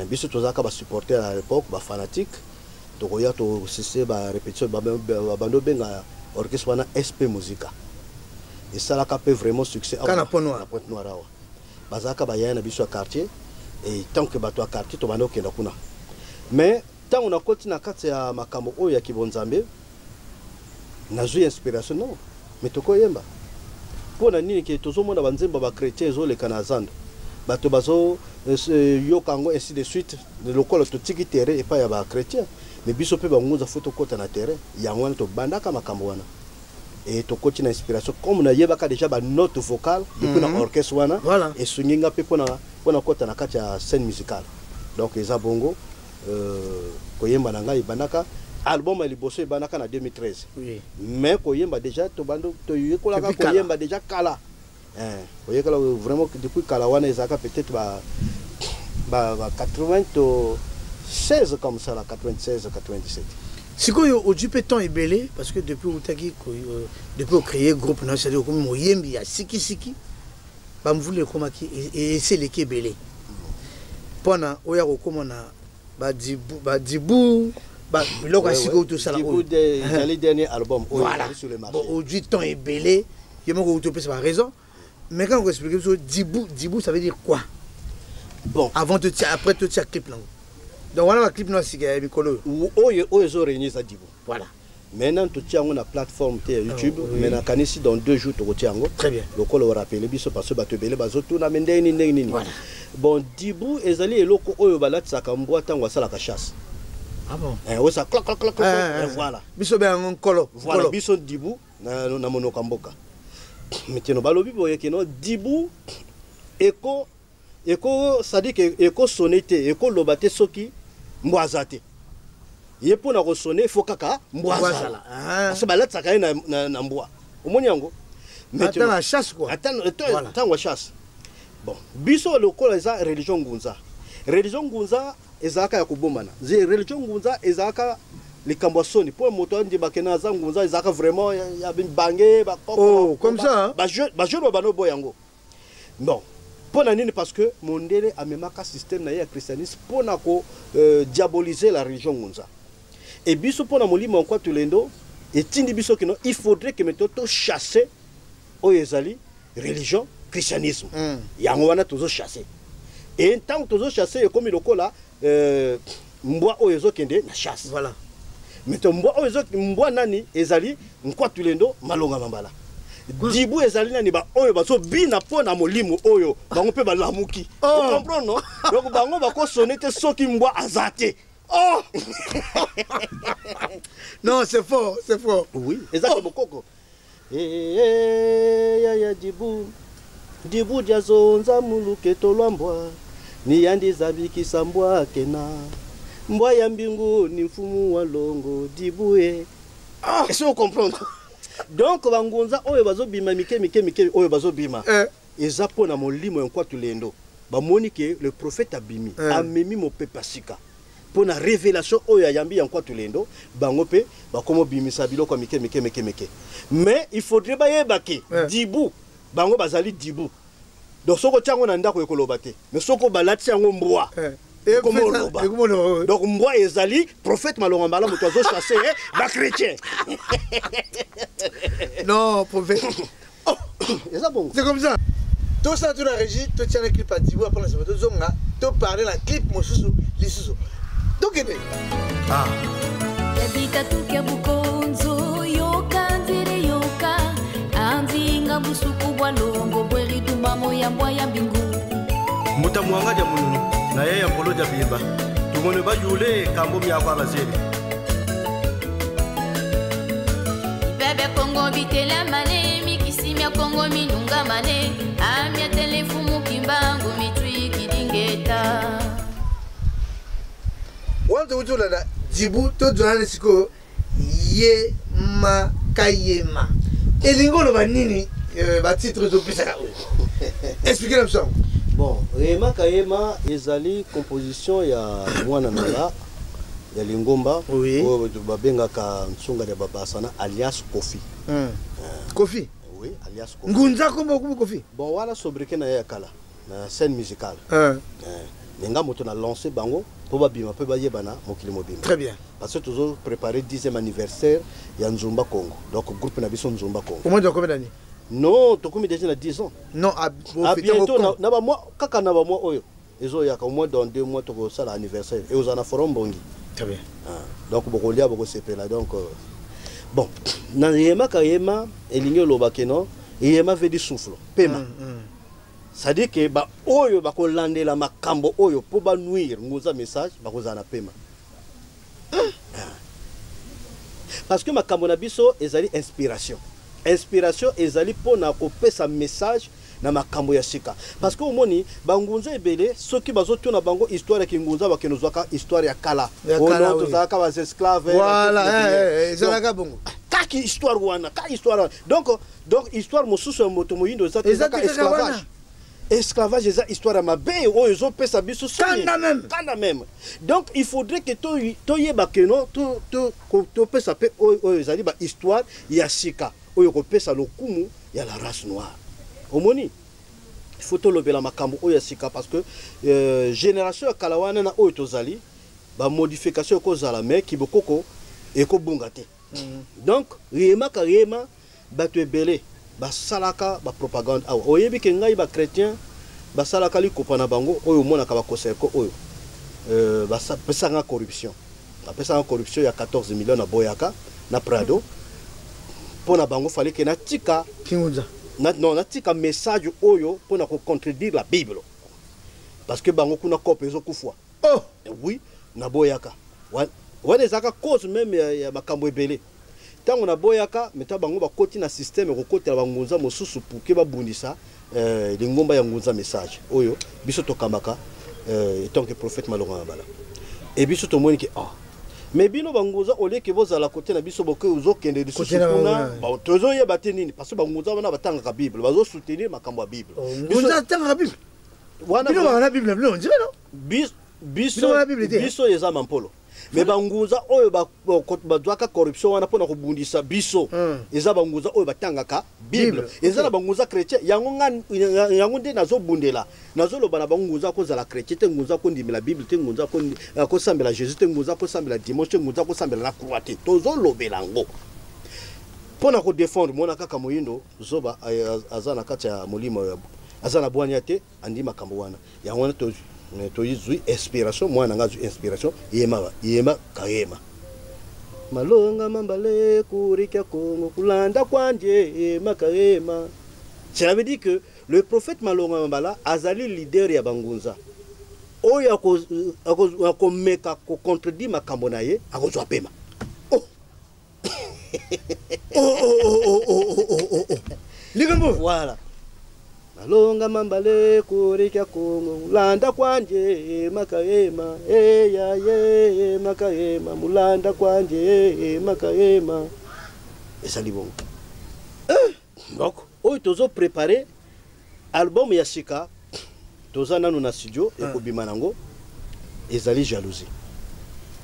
Biso tozalaka basupporter à l'époque, bafanatique. Tokoya tosise barépétition, babandi obenga orchestre wana SP Musica. Esalaka mpe vraiment succès. Kaka na Pointe-Noire. Na Pointe Noire awa. Bazalaka bayaya na biso ya quartier. Et tant que bato ya quartier, tobandi okenda kuna. Mais ntango nakoti na kati ya makambo oyo ya kibonzambe, nazwi inspiration: non, mais tokoyemba. Mpo na nini ke tozomona banzembo ya bachrétien ezoleka na zando, bato bazoyoka yango, ainsi de suite? Lokola totiki terrain epai ya bachrétien, mais biso mpe bangunza faut tokɔta na terrain yango wana. Tobandaka makambo wana e tokoti na inspiration. Comme nayebaka déjà banote vocale depuis na orchestre wana, esungi nga mpe mpona kɔta na kati ya scène musicale. Donc eza bongo. Koyemba na ngai ebandaka, album ya liboso ebandaka na 2013. Mais koyemba déjà, tobando toyekolaka Depuis kala. koyemba déjà kala. Koyekola vraiment depuis kala wana ezalaka peut-être ba 96 comme ça, la 96, 97. Sikoyo ozwi mpe temps ebele, parce que depuis outaki, depuis ocréer groupe na, c'est-à-dire okomi moyembi ya sikisiki, bamvula ekomaki eseleki ebele mpona oya kokóma na badibu badibu, biloko ya sika oyo tosala oyo. Ezali dernier album oyo Voilà. ezali sur le marché. Bon, ozwi temps ebele, ye moko outi opesa baraison, mais quand okoexplique biso dibu, dibu ça veut dire quoi? Bon. Avant totia, après totia clip nango. Donc wana baclip no ya sika ya mikolo oyo. Oyo ezoréunir eza dibu. Maintenant totia yango na plateforme te ya YouTube, mais nakanisi dans 2 jours tokotia yango. Très bien. Lokola orappeler biso, parce que bato ebele bazotuna me ndenge nini, ndenge nini. Bon, dibu ezali eloko oyo balatisaka mbwa ntango asalaka chasse. Ah bon? Oyo clac clac clac clac. Ah, ah, voilà. Biso be yango nkolo. Voilà. Nkolo. Biso dibu na monoko ya mboka. Maintenant balobi boye keno dibu eko, c'est-à-dire que ekosone te, ekoloba te soki mbwa aza te. Ye mpo na kosone, fo kaka mbwa Mbwa azala. azala. Ah. Parce que balatisaka ye na mbwa. Omoni yango? Ata na chasse, quoi. Ata Voilà. ntango ya chasse. Bon, biso lokola eza religion ngunza, religion ngunza ezalaka ya kobombana. Religion ngunza ezalaka likambo ya soni mpo moto andimake na aza ngunza, ezalaka vraiment ya bange bakoko. Oh, comme ça, hein? Bajeune babanda oboya yango. Bon, mpo na nini? Parce que mondele amemaka système na ye ya christianisme mpo na ko diaboliser la religion ngunza. E biso, mpo na molimo ya Nkwatu Lendo etindi biso kino il faudrait que maintenant tochasse oyo ezali religion christianisme. Yango wana tozochasse. E ntango tozochasse, ekomi lokola mbwa oyo ezokende na chasse. Maintenant, mbwa oyo mbwa nani? Ezali Nkwatu Lendo Malonga Mambala. Dibu ezali nani? Ba oyo bazobina mpo na molimo oyo, bango mpe balamuki. Oh. Comprendre, non? Donc bango bakosone te soki mbwa aza te. Oh, non, c'est fort, c'est fort. Oui, eza oh. Bokoko. Eh, eh, ya ya dibu dibu diazonza muluke tolwa mbwa niyandi zabikisa mbwa kena mbwa ya mbingu ni mfumu wa longo dibu e. Ah. Est-ce que vous comprenez? Donc bangunza oyo bazobima mike mike mike oyo bazobima, eza mpo na molimo ya Nkwatu Lendo. Bamoni ke le prophète abimi, amemi mopepe ya sika mpo na révélation oyo ayambi ya Nkwatu Lendo. Bango mpe bakoma obimisa biloko ya mike mike mike mike. Mais il faudrait bayeba ke dibu, bango bazali dibu. Donc soki otia yango na ndako, ekoloba te. Mais soki balatisi yango mbwa, ekoma oloba. Ekoma oloba, oui. Donc mbwa ezali prophète Malonga Mbala, moto azochasse bachrétien. Non, prophète. Eza bongo. C'est comme ça. Tosala to na régie, totia na clip ya dibu. Apona nsima tozonga, toparle na clip mosusu lisusu. Tokende. Ah. Yabikatukia bukonzo yoka nzire yoka anzinga busuku bwa longo bweri dumamo ya mbwa ya mbingu. Muta mwanga dia mununu na ye ya mpolo dia bimba tumone bayule kambo miako abazeli. Bebe kongo bitelamane mikisi mya kongo minungamane amya telefumu kimbangu mitwi kidingeta. Wana tokuti kolanda dibu, tozwana sikoyo yema kayema. Elingi oloba nini? Batitre ezopesaka oyo, explique na biso yango. Bon, yema kayema ezali composition ya mwana na nga ya lingomba oyo bato babengaka Nsunga ya Babasana, alias Kofi. Kofi? Oui, alias Kofi. Ngunza kombo okumu Kofi? Bon, wana sobriquet na ye ya kala na scène musicale. Me nga moto na lancé bango mpo babima mpe bayebana mokili mobimba. Très bien. Parce que tozo préparer 10e anniversaire ya Nzumba Congo, donc groupe na biso Nzumba Congo. Au moins de combien d'années? Non, tokomi déjà na 10 ans. Non, à bientôt, na bamois kaka, na bamois oyo ezoyaka, au moins dans 2 mois tokosala anniversaire e ozala na forum bongi. Très bien. Ah, donc bokolia, bokosepela. Donc bon, na yema kayema elingi oloba ke non, yema veut dire souffle, pema. C'est-à-dire ke baoyo bakolandela makambo oyo mpo banuire ngunza message bakozala na pema. Ah. Parce que makambo na biso ezali inspiration. Inspiration ezali mpona kopesa message na makambo ya sika. Parce que omoni bangunza ebele, soki bazotuna bango histoire ya kingunza, bakende ozwaka histoire ya kala. Ya kala, Oh non, oui. tozalaka baesclave. Voilà, ezalaka bongo. Kaki histoire wana, ka histoire wana. Donc histoire mosusu ya moto moyindo eza te. Eza ezaka te kaka wana. Esclavage, esclavage eza histoire ya mabe oyo ezopesa biso soni. Kanda même. Kanda même. Donc il faudrait que toyeba ke no topesa mpe oyo ezali bahistoire ya sika oyo kopesa lokumu ya la race noire. Omoni, il faut tolobela makambo oyo ya sika, parce que génération ya kala wana na oyo tozali, bamodification ekozala, mais kibokoko ekobunga te. Donc yemaka yema, bato ebele basalaka bapropagande awa. Oyebi ke ngai, bachrétien basalaka likopa na bango oyo omonaka bakoserko oyo, bapesanga corruption, bapesanga corruption ya 14 million na boyaka na Prado. Mpo na bango fallait ke natika Kingunza. Non, natika message oyo mpo na kocontredire la Bible, parce que bango kuna cope ezokufwa. Oh. Oui, naboyaka. Wana ezalaka cause même ya makambo ebele. Ntango naboyaka meta, bango bakoti na système ekokotela bangunza mosusu pour ke babundisa lingomba ya ngunza message oyo biso tokambaka, en tant que prophète Malonga Mabala. E biso tomoni ke ah, Mais bino bangunza, oleke bozala kote na biso, boke ozokende lisusu Kote na kuna. bango. Bon, tozoyeba te nini, parce que bangunza wana batangaka Bible, bazosoutenir makambo ya Bible. Ngunza atangaka Bible? Wana Bino baka na Bible na bino, on dirait, non? Biso Bino wana Bible te, biso eza mampolo, mais bangunza oyo bazwaka corruption wana mpona kobundisa biso, eza bangunza oyo batangaka Bible. Bible, Eza na bangunza chrétien. Yango nga, yango nde nazobundela, nazoloba na bangunza kozala chrétien te, ngunza kondimela Bible te, ngunza kosambela Jésus te, ngunza kosambela dimanche te, ngunza kosambela na croix te. Tozolobela yango mpo na kodéfendre. Mona kaka moyindo zoba, aza na kati ya molimo, aza na bwanya te, andi makambo wana. Yango wana toyizwi inspiration. Mwana nga azwi inspiration, yema yema kayema malonga mambale kurikia Kongo kulanda kwanje yema kayema. Cela veut dire que le prophète Malonga Mambala azali leader ya bangunza. Oyo akomeka kocontredire makambo na ye akozwa pema. Oh oh oh oh oh oh oh oh, likambo. Voilà. Malonga mambale kurikia Kongo mulanda kwanje makayema eya ye makayema mulanda kwanje makayema. Ezali bongo. Donc oyo tozoprépare album ya sika, toza nanu na studio, ekobima nango ezali Jalousie.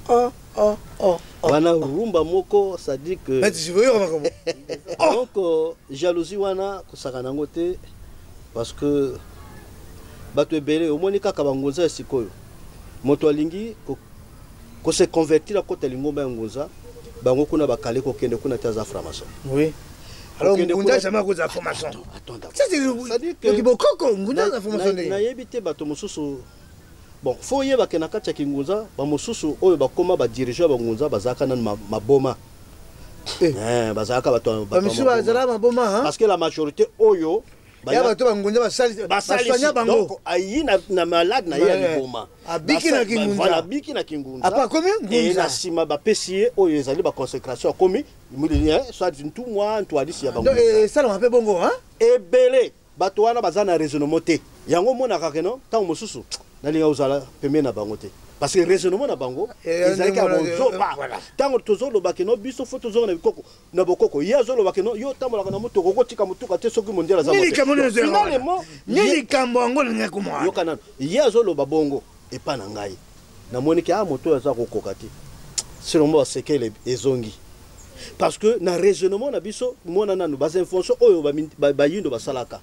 Oh oh oh. Wana rumba moko, c'est-à-dire que Maître, je veux makambo. Donc jalousie wana kosaka nango te, parce que bato ebele omoni kaka bangunza ya sikoyo, moto alingi kose convertir, akota lingomba ya ngunza, bango kuna bakale kokende kuna te, aza franc-maçon. Oui. Alors Kokende ngunza jamais à cause de la formation. Attends d'abord. Ça c'est C'est-à-dire que donc bokoko ngunza la formation de. Nayebi te, bato mosusu, bon, faut oyebake na kati ya kingunza, bamosusu oyo bakóma badirigeants ya bangunza bazalaka nanu maboma. Eh, bazalaka bato Bamisusu maboma. bazala maboma, hein? Parce que la majorité oyo Ya bato bangunza basali basalisi baswanya bango. Donc ayi na malade na ye ya liboma. Abiki na kingunza. Voilà, abiki na kingunza. Apa akomi ngunza. E na nsima bapesi ye oyo ezali baconsécration, akomi soit ntumwa, ntwalisi ya Donc bangunza. esalama mpe bongo, hein? Ebele bato wana baza na raisonnement te. Yango omonaka keno ntango mosusu nalinga kozala pembeni na bango te, parce que raisonnement na bango ezalaki ya bozoba. Ntango tozoloba keno biso faut tozonga na bikoko, na bokoko, ye azoloba keno yo otambolaka na motuka, okotika motuka te soki mondele aza Ni mo te. likambo nini Donc, ozoyoka wana? finalement Ni likambo yango nalingi komona. Yoka nano, ye azoloba bongo epa na ngai, namoniki a moto oyo aza kokoka te, selon basekele ezongi, parce que na raisonnement na biso, mona nanu bainvention oyo bayindo basalaka.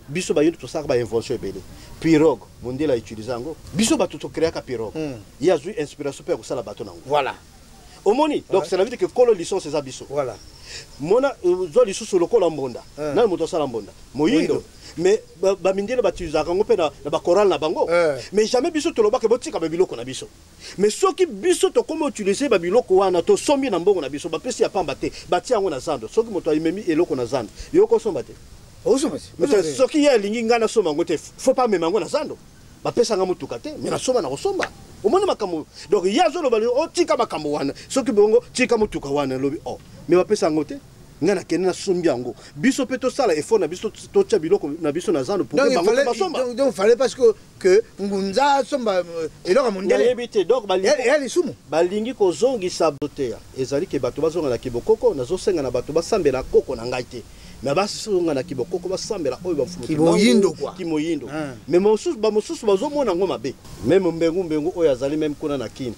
Biso bayindo tosalaka bainvention ebele. Pirogue, mondele autilize yango, biso bato tocréaka pirogue. Ye azwi inspiration mpe ya kosala bato nango. Omoni, donc cela veut dire que kolo licence eza biso. Mona, zwa lisusu lokola mbonda. Nani moto asala mbonda? Moyindo. Moyindo. Mais bamindele bautilisaka yango mpe na bachorale na bango. Mais jamais biso tolobaka botika babiloko na biso. Mais soki biso tokomi utiliser babiloko wana, tosombi na mbongo na biso, bapesi ya pamba te, batia yango na zando. Soki moto amemi eloko na zando, yo kosomba te. Osomba te. Mais soki ye alingi ngai nasomba yango te, faut pas amema yango na zando. Bapesanga motuka te, mais nasomba na kosomba. Omoni makambo? Donc ye azoloba otika makambo wana, soki bongo tika motuka wana, elobi o mais bapesa yango te, ngai nakende nasombi yango. Biso mpe tosala effort na biso, totia biloko na biso na zando pour Donc il bango mpe fallait basomba. Donc fallait parce que ngunza asomba eloko ya mondele. Nayebi te. Donc Ya lisumu. Balingi kozongisa te. Ezali ke bato bazonga na kibokoko. Nazosenga na bato basambela koko na ngai te, mais bazonga na kibokoko, basambela oyo bafumu. Kimoyindo, quoi. Kimoyindo. Ah. Mais mosusu, bamosusu bazomona yango mabe. Même mbengu mbengu oyo azali même kuna na Kini,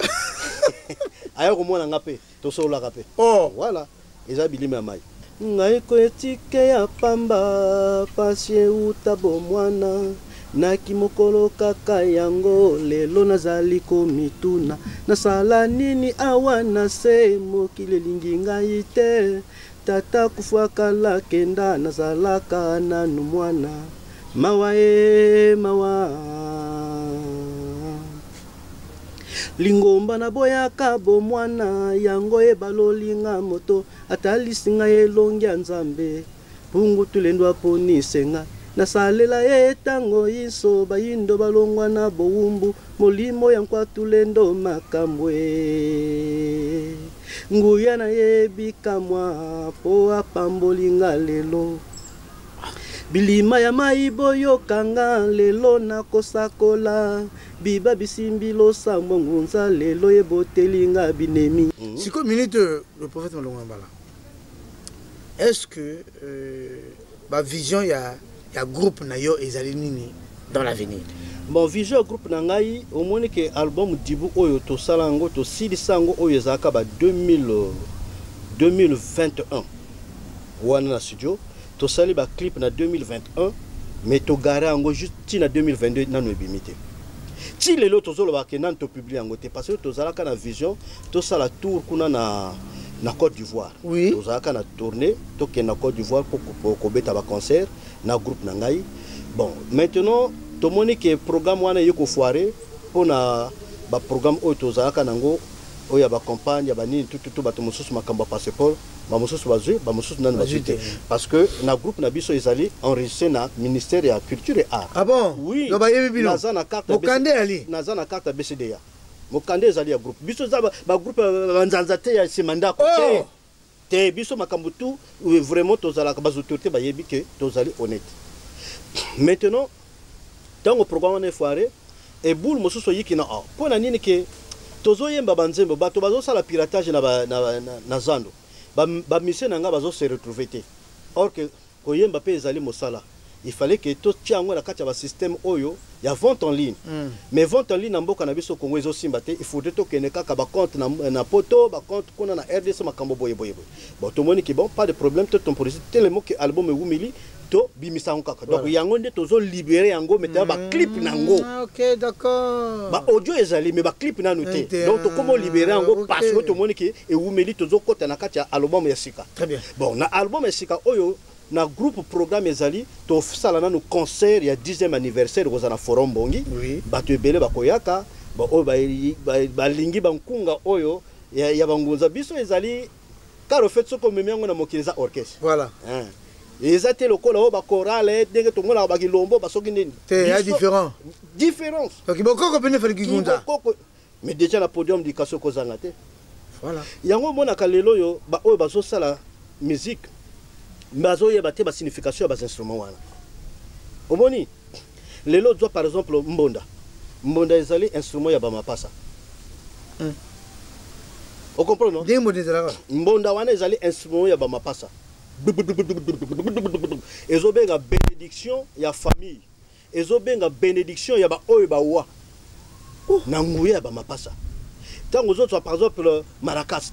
aya komona nga mpe, tosololaka mpe. Oh. Voilà, eza bilima ya mai. Ngai koetike ya pamba, pasi euta bomwana, naki mokolo kaka yango. Lelo nazali komituna, nasala nini awa na se? Mokili elingi ngai te. Tata kufaka kenda, nazalaka nanu mwana. Mawa e mawa, lingomba naboyaka bomwana, yango ebalolinga moto atalisi ngai elongi ya Nzambe. Mpungu tulendo aponisenga, nasalela ye ntango yiso. Bayindo balongwa na bowumbu, molimo ya nkwatulendo makambo e nguya nayebi kamwa mpo apambolinga lelo. Bilima ya mai boyokanga lelo nakosakola biba bisimbi losambo ngunza lelo eboteli nga binemi. Sikoyo minute le prophète Malonga Mbala, est-ce que ba vision ya groupe na yo ezali nini dans l'avenir? Bon, vision ya groupe na ngai, omoni ke album Dibu oyo tosala yango, tosilisa yango oyo ezalaka ba 2021 wana na studio, tosali ba clip na 2021, mais togare yango juste ti na 2022 nano ebimi te. Ti lelo tozoloba ke nano topublie yango te parce que tozalaka na vision tosala tour kuna na Côte d'Ivoire. Tozalaka na tournée, tokende na Côte d'Ivoire po kobeta ba concert na groupe na ngai. Bon, maintenant tomoni ke programme wana eye kofoire mpona ba programme oyo tozalaka nango oyo ya ba campagne ya banini tututu, bato mosusu makambo ya passeport, ba mosusu bazwi, ba mosusu nanu bazwi te, parce que na groupe na biso ezali enregistré na ministère ya culture et art. Ah bon? Oui. Donc bayebi bino. Naza na carte Mokande ali. Naza na carte ya BCDA. Mokande ezali ya groupe. Biso eza ba groupe ba nzanza te ya nsima ndako. Oh! Te. Te, biso makambo tout, vraiment tozalaka ba autorités bayebi que tozali honnête. Maintenant, tango programme wana efoire, eboule mosusu oyiki na or. Mpo na nini ke tozoyemba banzembo, bato bazosala piratage na zando. Ba musiciens na nga bazo se retrouver te. Or que koyemba pe ezali mosala. Il fallait que totia yango na kati ya ba système oyo ya vente en ligne. Mais vente en ligne na mboka na biso Congo ezosimba te, il faudrait tokende kaka ba compte na poto, ba compte kuna na RDC, makambo boye boye boye. Bon, tomoni ki bon, pas de problème, to temporise tellement que album ewumeli, to bimisa yango kaka. Donc, yango nde tozo libérer yango, mais ba clip nango. Ah, ok, d'accord. Ba audio ezali, mais ba clip nanu te. Inter- Donc, tokomo libérer yango Ok. parce que tomoni ki ewumeli, tozo kota na kati ya album ya sika. Très bien. Bon, na album ya sika oyo, na groupe programme ezali, tosala nanu concert ya 10e anniversaire kozala na forum Bongi. Bato ebele bakoyaka, ba oyo balingi bankunga oyo ya bangunza biso ezali car au fait soko omemi yango na mokili eza orchestre. Voilà. Hein. Eza te lokola oyo ba chorale, ndenge tomonaka ba kilombo, ba soki nini. Te, ya Biso différent. Différence. Donc, bokoko pene fali kigunza. Kibokoko. Mais déjà na podium du kaso kozanga te. Voilà. Yango omonaka lelo oyo, ba oyo bazosala musique, bazoyeba te ba signification ya ba instrument wana. Omoni lelo ozwa par exemple mbonda. Mbonda ezali instrument ya ba mapasa. O comprendre, non? Ndenge mbonda ezalaka? Mbonda wana ezali instrument ya ba mapasa. Ezobenga bénédiction ya famille. Ezobenga bénédiction ya ba oyo ba wa. Na nguya ya ba mapasa. Tango ozozwa par exemple maracas.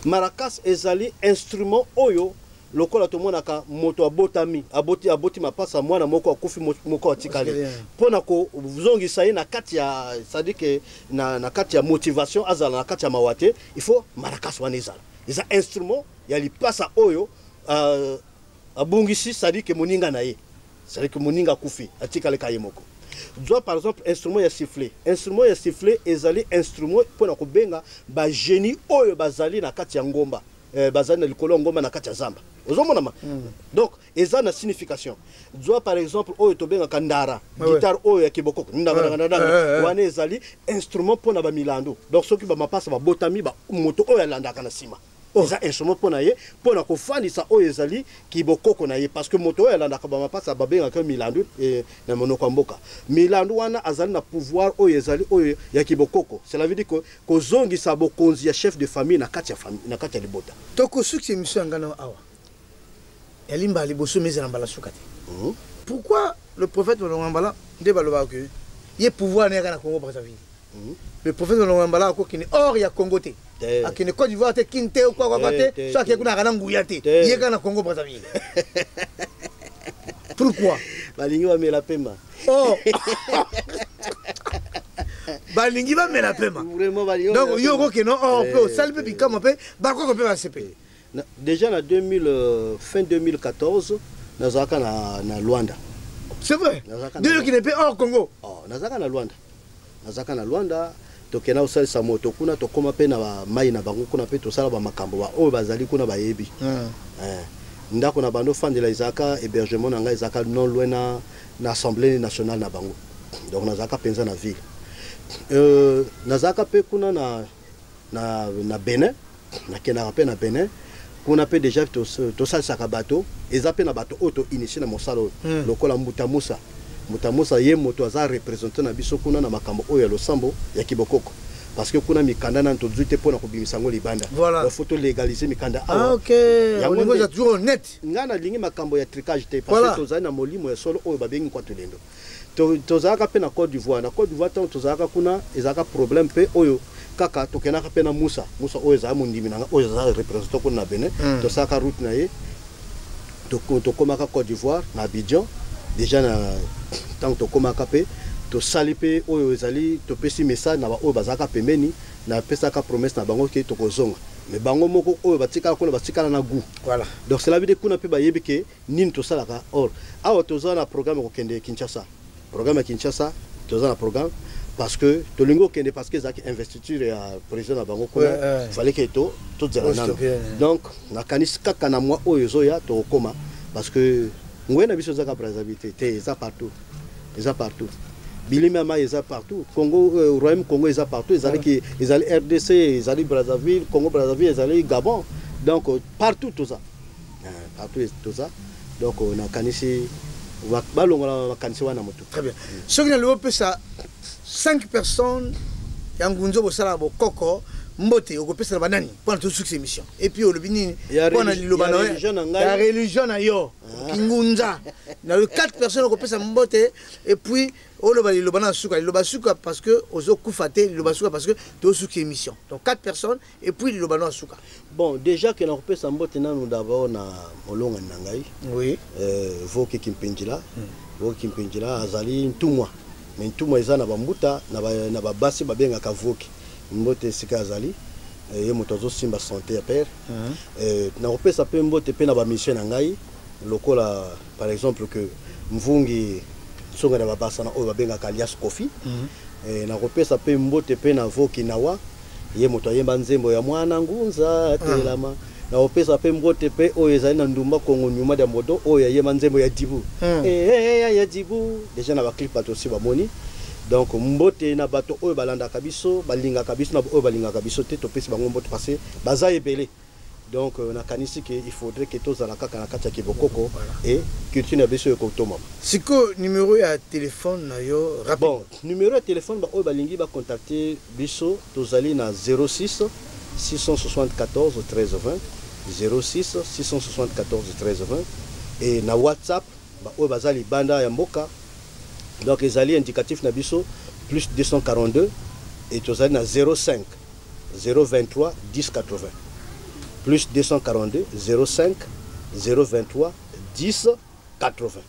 Maracas ezali instrument oyo lokola tomonaka moto abotami, aboti mapasa, mwana moko akufi, moko atikali. Atikali, Mpona kozongisa ye na kati ya, c'est-à-dire que na kati ya motivation, azala na kati ya mawa te, il faut maracas wana ezala. Eza instrument ya lipasa oyo abungisi, c'est-à-dire que moninga na ye. C'est-à-dire que moninga akufi, atikali ka ye moko. Zwa par exemple instrument ya sifflet. Instrument ya sifflet ezali instrument mpona kobenga ba génie oyo bazali na kati ya ngomba. Bazali na likolo ya ngomba na kati ya zamba. Ozomona ma? Donc eza na signification. Zwa par exemple oyo tobengaka ndara, guitare oyo ya kibokoko. Ndara, ndara, ndara. Wana ezali instrument mpona ba milando. Donc soki ba mapasa ba botami ba moto oyo alandaka na nsima. Eza instrument mpona ye, mpona kofandisa oyo ezali kibokoko na ye, parce que moto oyo alandaka ba mapasa babengaka milando, na monoko ya mboka. Milando wana azali na pouvoir oyo ezali oyo ya kibokoko. Cela veut dire que kozongisa bokonzi ya chef de famille na kati ya famille, na kati ya libota. Tokosukisa émission ya ngana awa. Yalimba liboso meza na mbala suka te. Pourquoi le prophète Malonga Mbala nde balobaka que ye pouvoir na ye kaka na Congo Brazzaville? Le prophète Malonga Mbala akokende hors ya Congo te. Te. Akende Côte d'Ivoire te, Kin te, kwa, kwa, kwa Te, te, te, so akende te. kuna akana nguya te. Te. Ye kaka na Congo Brazzaville. Pourquoi? Balingi bamela pema. Oh. Balingi bamela pema. Vraiment, balingi Donc, bamela yo pema. okokende hors pe, Eh, osali pe eh. bikamwa pe, bakoko pe basepeli. Na, déjà na 2000, fin 2014, nazalaka na Luanda. C'est vrai. Nazalaka na Deux Luanda. qui n'est pas hors Congo. Oh, nazalaka na Luanda. Nazalaka na Luanda, tokenda kosalisa moto kuna, tokóma mpe na ba mai na bango kuna mpe tosala ba makambo ba oyo bazali kuna bayebi. Ndako na bando fandela ezalaka hébergement na ngai ezalaka non loin na Assemblée nationale na bango. Donc nazalaka mpenza na ville. Nazalaka mpe kuna na Bénin, nakendaka mpe na Bénin. Kuna mpe déjà tosalisaka bato, eza mpe na bato oyo toinitie na mosala oyo, lokola Mbuta Musa. Mbuta Musa, ye moto aza représente na biso kuna na makambo oyo ya losambo ya kibokoko, parce que kuna mikanda nani tozwi te mpona kobimisa yango libanda. Donc faut tolégaliser mikanda awa. Ah, ok. Yango Olingo eza toujours honnête. Ngai nalingi makambo ya tricage te, parce que tozali na molimo ya solo oyo babengi Kwatulendo. Tozalaka mpe na Côte d'Ivoire. Na Côte d'Ivoire, ntango tozalaka kuna, ezalaka problème mpe oyo kaka tokendaka mpe na Musa. Musa oyo ezala mondimi na nga, oyo eza représentant kuna na Benin. Tosalaka route na ye, tokomaka Côte d'Ivoire, na Abidjan. Déjà na ntango tokomaka mpe, tosali mpe oyo ezali, topesi message na baoyo bazalaka pembeni. Napesaka promesse na bango ke tokozonga, mais bango moko oyo batikala kuna, batikala na goût. Donc cela veut dire kuna mpe bayebi ke nini tosalaka. Or awa toza na programme ya kokende Kinshasa. Programme ya Kinshasa, toza na programme parce que tolingi kokende, parce que ezalaki investiture ya président na bango kuna. Fallait ke to tozala nano. Donc nakanisi kaka na mwa oyo ezoya tokokoma, parce que ngoye na biso ezaka Brazzaville te te, eza partout, eza partout. Bilimi ya mai eza partout. Congo, royaume Congo eza partout. Ezalaki, ezali RDC, ezali Brazzaville, Congo Brazzaville, ezali Gabon. Donc partout toza. Partout toza. Donc nakanisi balongola makanisi wana motu. Très bien. Soki nalobi opesa 5 personnes ya ngunza bosalaka bokoko mbote, okopesa na banani mpona tosukisa émission? Et puis olobi nini mpona liloba na religion na ngai? Ya religion na yo kingunza. Na 4 personnes okopesa mbote, et puis oloba liloba na suka, liloba suka, parce que ozokufa te, liloba suka, parce que tosukisa émission. Donc 4 personnes et puis liloba na suka. Bon, déjà ke nakopesa mbote nanu d'abord na molongani na ngai, Voke Kimpendjila. Voke Kimpendjila azali ntumwa, mais ntumwa eza na bambuta na babasi babengaka Voke. Mbote esika azali. Ye moto azosimba santé ya père. Nakopesa mpe mbote mpe na bamission na ngai, lokola par exemple que Mvungi Nsonga na babasana oyo babengaka alias Kofi. Nakopesa mpe mbote mpe na Voki Nawa, ye moto ayemba nzembo ya mwana ngunza telama. Nakopesa mpe mbote mpe oyo ezali na Ndumba Kongo Nyuma ya Modo, oyo ayemba nzembo ya Dibu. Ya Dibu, déjà na baclip bato osi bamoni. Donc mbote na bato oyo balandaka biso, balingaka biso, na oyo balingaka biso te, topesi bango mbote parce que baza ebele. Donc nakanisi ke il faudrait ke tozala kaka na kati ya kibokoko et culture na biso ekotomama. Sikoyo numéro ya téléphone na yo, rapide. Bon, numéro ya téléphone, baoyo balingi bacontacte biso, tozali na 06 674 13 20, 06 674 13 20. Et na WhatsApp, baoyo baza libanda ya mboka, donc ezali indicatif na biso plus 242 et tozali na 05 023 10 80, plus 242 05 023 10 80.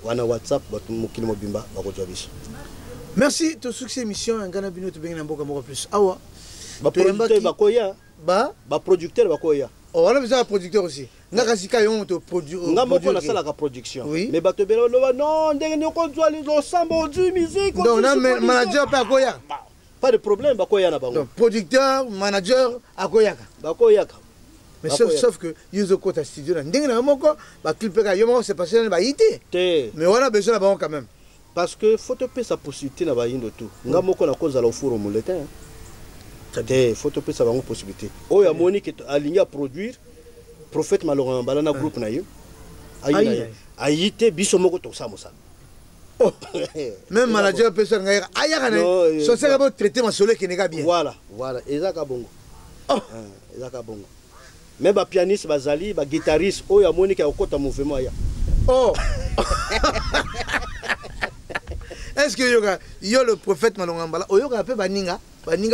Wana WhatsApp, bato mokili mobimba bakozwa biso. Merci, tosukisa émission ya ngai na bino. Tobengi na mboka moko plus awa. Baproducteur bakoya. Ba Baproducteur bakoya. Oh, wana besoin ya producteur aussi. Nga kasi ka yo moto Nga moko nasalaka production, Oui. mais bato ebele baloba non, ndenge nini okozwa losambo, ozwi musique? Donc na manager mpe akoyaka? Pas de problème, bakoya na bango. Donc producteur, manager akoyaka? Bakoyaka. Mais sauf, Bakoyaka. sauf que yo ozokota studio na ndenge na yo moko, baclip mpe kaka yo moko, c'est passé nani bayi te. Te. Mais wana besoin na bango quand même. Parce que faut topesa possibilité na bayindo tu. Nga moko nakozala ofuro moletin te. Faut topesa bango possibilité. Oyo amoni ke alingi aproduire prophète Malonga Mbala na groupe na ye, ayi na Ayi ye. na ye. Ayi te, biso moko tosala mosala. Oh, même manager mpe so ngai ayaka na Non, ye sosaka botraite masolo ekendeka bien. Voilà, ezaka bongo. Oh. Ah, ezaka bongo. Mais bapianiste bazali, baguitariste, oyo amoni ke akokota mouvement, aya. Oh, est ce que oyoka yo le prophète Malonga Mbala, oyokaka mpe baninga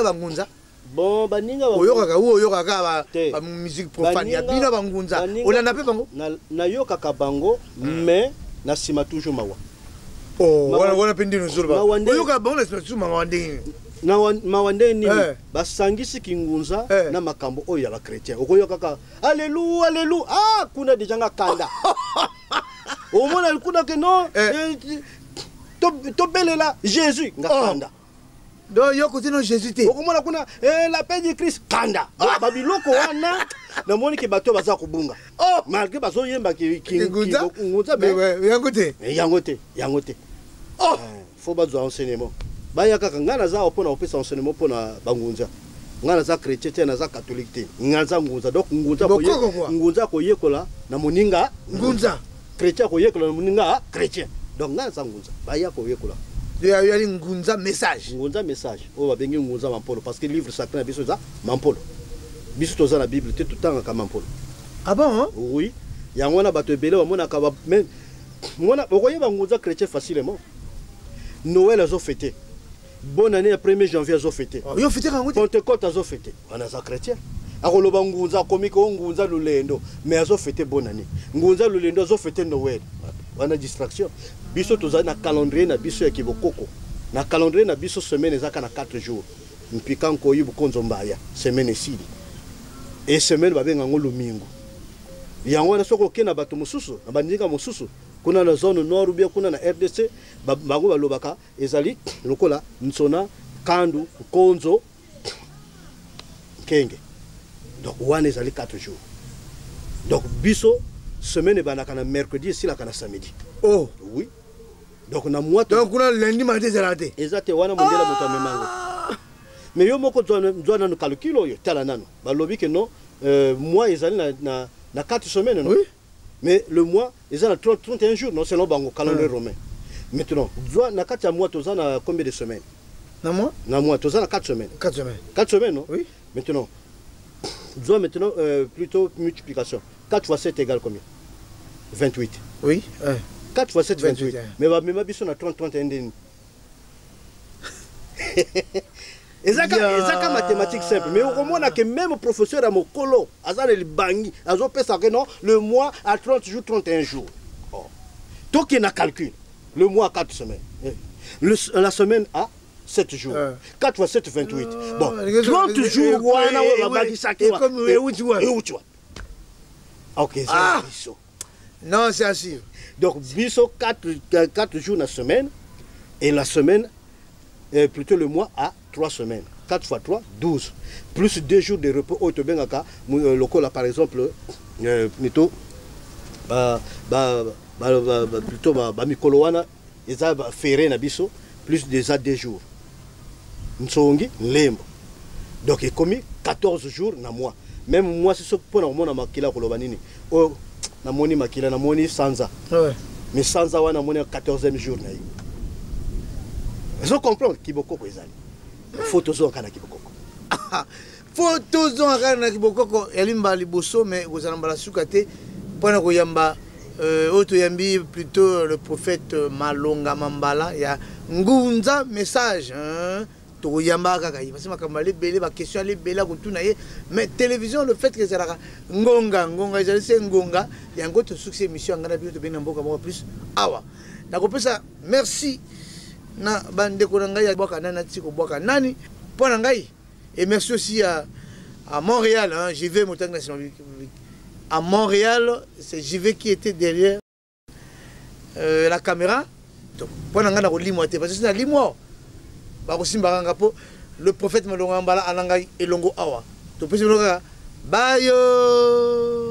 bangunza? Bon, baninga Oyokaka ou oyokaka Te. bamusique profane ya bino bangunza? Olanda mpe bango? Nayokaka bango, mais na nsima toujours mawa. Oh, wana wana mpe ndini ozoloba. Mawa Oyokaka bango na nsima toujours mawa ndenge? Mawa ndenge nini? Eh. Basangisi kingunza Eh. na makambo oyo ya bachrétien. Okoyoka kaka alelu alelu. Ah, kuna déjà nga kanda. Omona kuna ke non, Eh. tobelela Jésus, nga Oh. kanda. Donc yo kote no Jésus te? Okomona kuna la paix du Christ, kanda. Babiloko wana namoni ke bato baza kobunga. Oh. Malgré bazoyemba Kingunza. Ngunza, mais Mais, yango te. Yango te, yango te. Oh. Faut bazwa enseignement, baya kaka. Ngai naza awa mpona kopesa enseignement mpona bangunza. Ngai naza chrétien te, naza catholique te, ngai naza ngunza. Donc ngunza Bokoko quoi. Ngunza akoyekola na moninga Ngunza. Chrétien akoyekola na moninga chrétien. Donc ngai naza ngunza, baya koyekola. Yali ngunza message. Ngunza message oyo babengi ngunza mampolo, parce que livre sacré na biso eza mampolo. Biso toza na Bible te, totangaka mampolo. Ah bon, hein? Oui, yango wana bato ebele bamonaka mais mona okoyeba ngunza chrétien facilement. Noël azofete, bonne année ya 1er janvier azofete. Oh, yo fete yango te. Pentecôte azofete. Wana aza chrétien, akoloba ngunza akomi ko ngunza lolendo, mais azofete bonne année. Ngunza lolendo azofete Noël, wana distraction. Biso tozali na calendrier na biso ya kibokoko. Na calendrier na biso, semaine ezaka na 4 jours: mpika, nkoyi, bukonzo, mbaya. Semaine esili e semaine babenga yango lumingu. Yango wana soki okei na bato mosusu, na bandinga mosusu kuna na zone nord ou bien kuna na RDC, bango balobaka ezali lokola nsona, kandu, nkonzo, nkenge. Donc wana ezali 4 jours. Donc biso semaine ebandaka na mercredi, esilaka na samedi. Oh. Oui, donc na mois Donc kuna lundi, mardi ezalaka te. Eza te. Wana mondele moto amemango. Mais yo moko zwa nanu calcul oyo, tala nanu. Balobi ke non, mois ezali na 4 semaines, non? Oui. Mais le mois eza na 30, 31 jours, non, selon bango calendrier romain. Maintenant zwa na kati ya mois, toza na combien de semaines? Na mois? Na mois toza na 4 semaines. 4 semaines. 4 semaines, non? Oui. Maintenant zwa maintenant plutôt multiplication: 4 fois 7 égale combien? 28. Oui. 4 fois 7, 28. 28. Mais bamema biso na 30, 31 ndeni? Eza ka mathématique simple, mais okomona ke même professeur ya mokolo aza na libangi, azopesa ke non, le mois à 30 jours, 31 jours. Oh. Tokende na calcul: le mois a 4 semaines. La semaine a 7 jours. 4 fois 7, 28. Bon, 30 jours wana oyo babakisaki euti wapi? Euti wapi? Ok, eza Ah. biso. Non, c'est à suivre. Donc biso 4 jours la semaine, et la semaine, plutôt le mois a 3 semaines. 4 fois 3, 12, plus 2 jours de repos oyo tobengaka lokola par exemple plutôt plutôt bamikolo wana eza férié na biso, plus déjà 2 jours, nsongi, lembo. Donc ekomi 14 jours na mois. Même mwasi soki mpona komona makila, koloba nini? Oyo namoni makila, namoni sanza. Mais sanza wana namoni 14e jour na ye. Ozo comprendre kibokoko ezali, faut tozwaka na kibokoko. Faut tozonga kaka na kibokoko. Yali mbala liboso, mais kozala mbala suka te mpona koyamba oyo toyambi, plutôt le prophète Malonga Mambala ya Ngunza Message, hein? Tokoyamba kaka ye parce que makambo ali ebele, baquestion ali ebele akotuna ye. Mais télévision, le fait que ezalaka ngonga ngonga, ezali se ngonga yango. Tosukisi émission ya ngai na bino tobengi na mboka moko plus. Awa nakopesa merci na bandeko na ngai ya bwaka nani, nati kobwaka nani mpo na ngai. Et merci aussi à Montréal, hein, JV Motangi National. À Montréal, c'est JV qui était derrière la caméra. Donc mpo na ngai nakolimwa te, parce que na limwa bakosimbaka nga mpo le prophète Malonga Mbala ana ngai elongo awa. Topesi bino kaka bayo.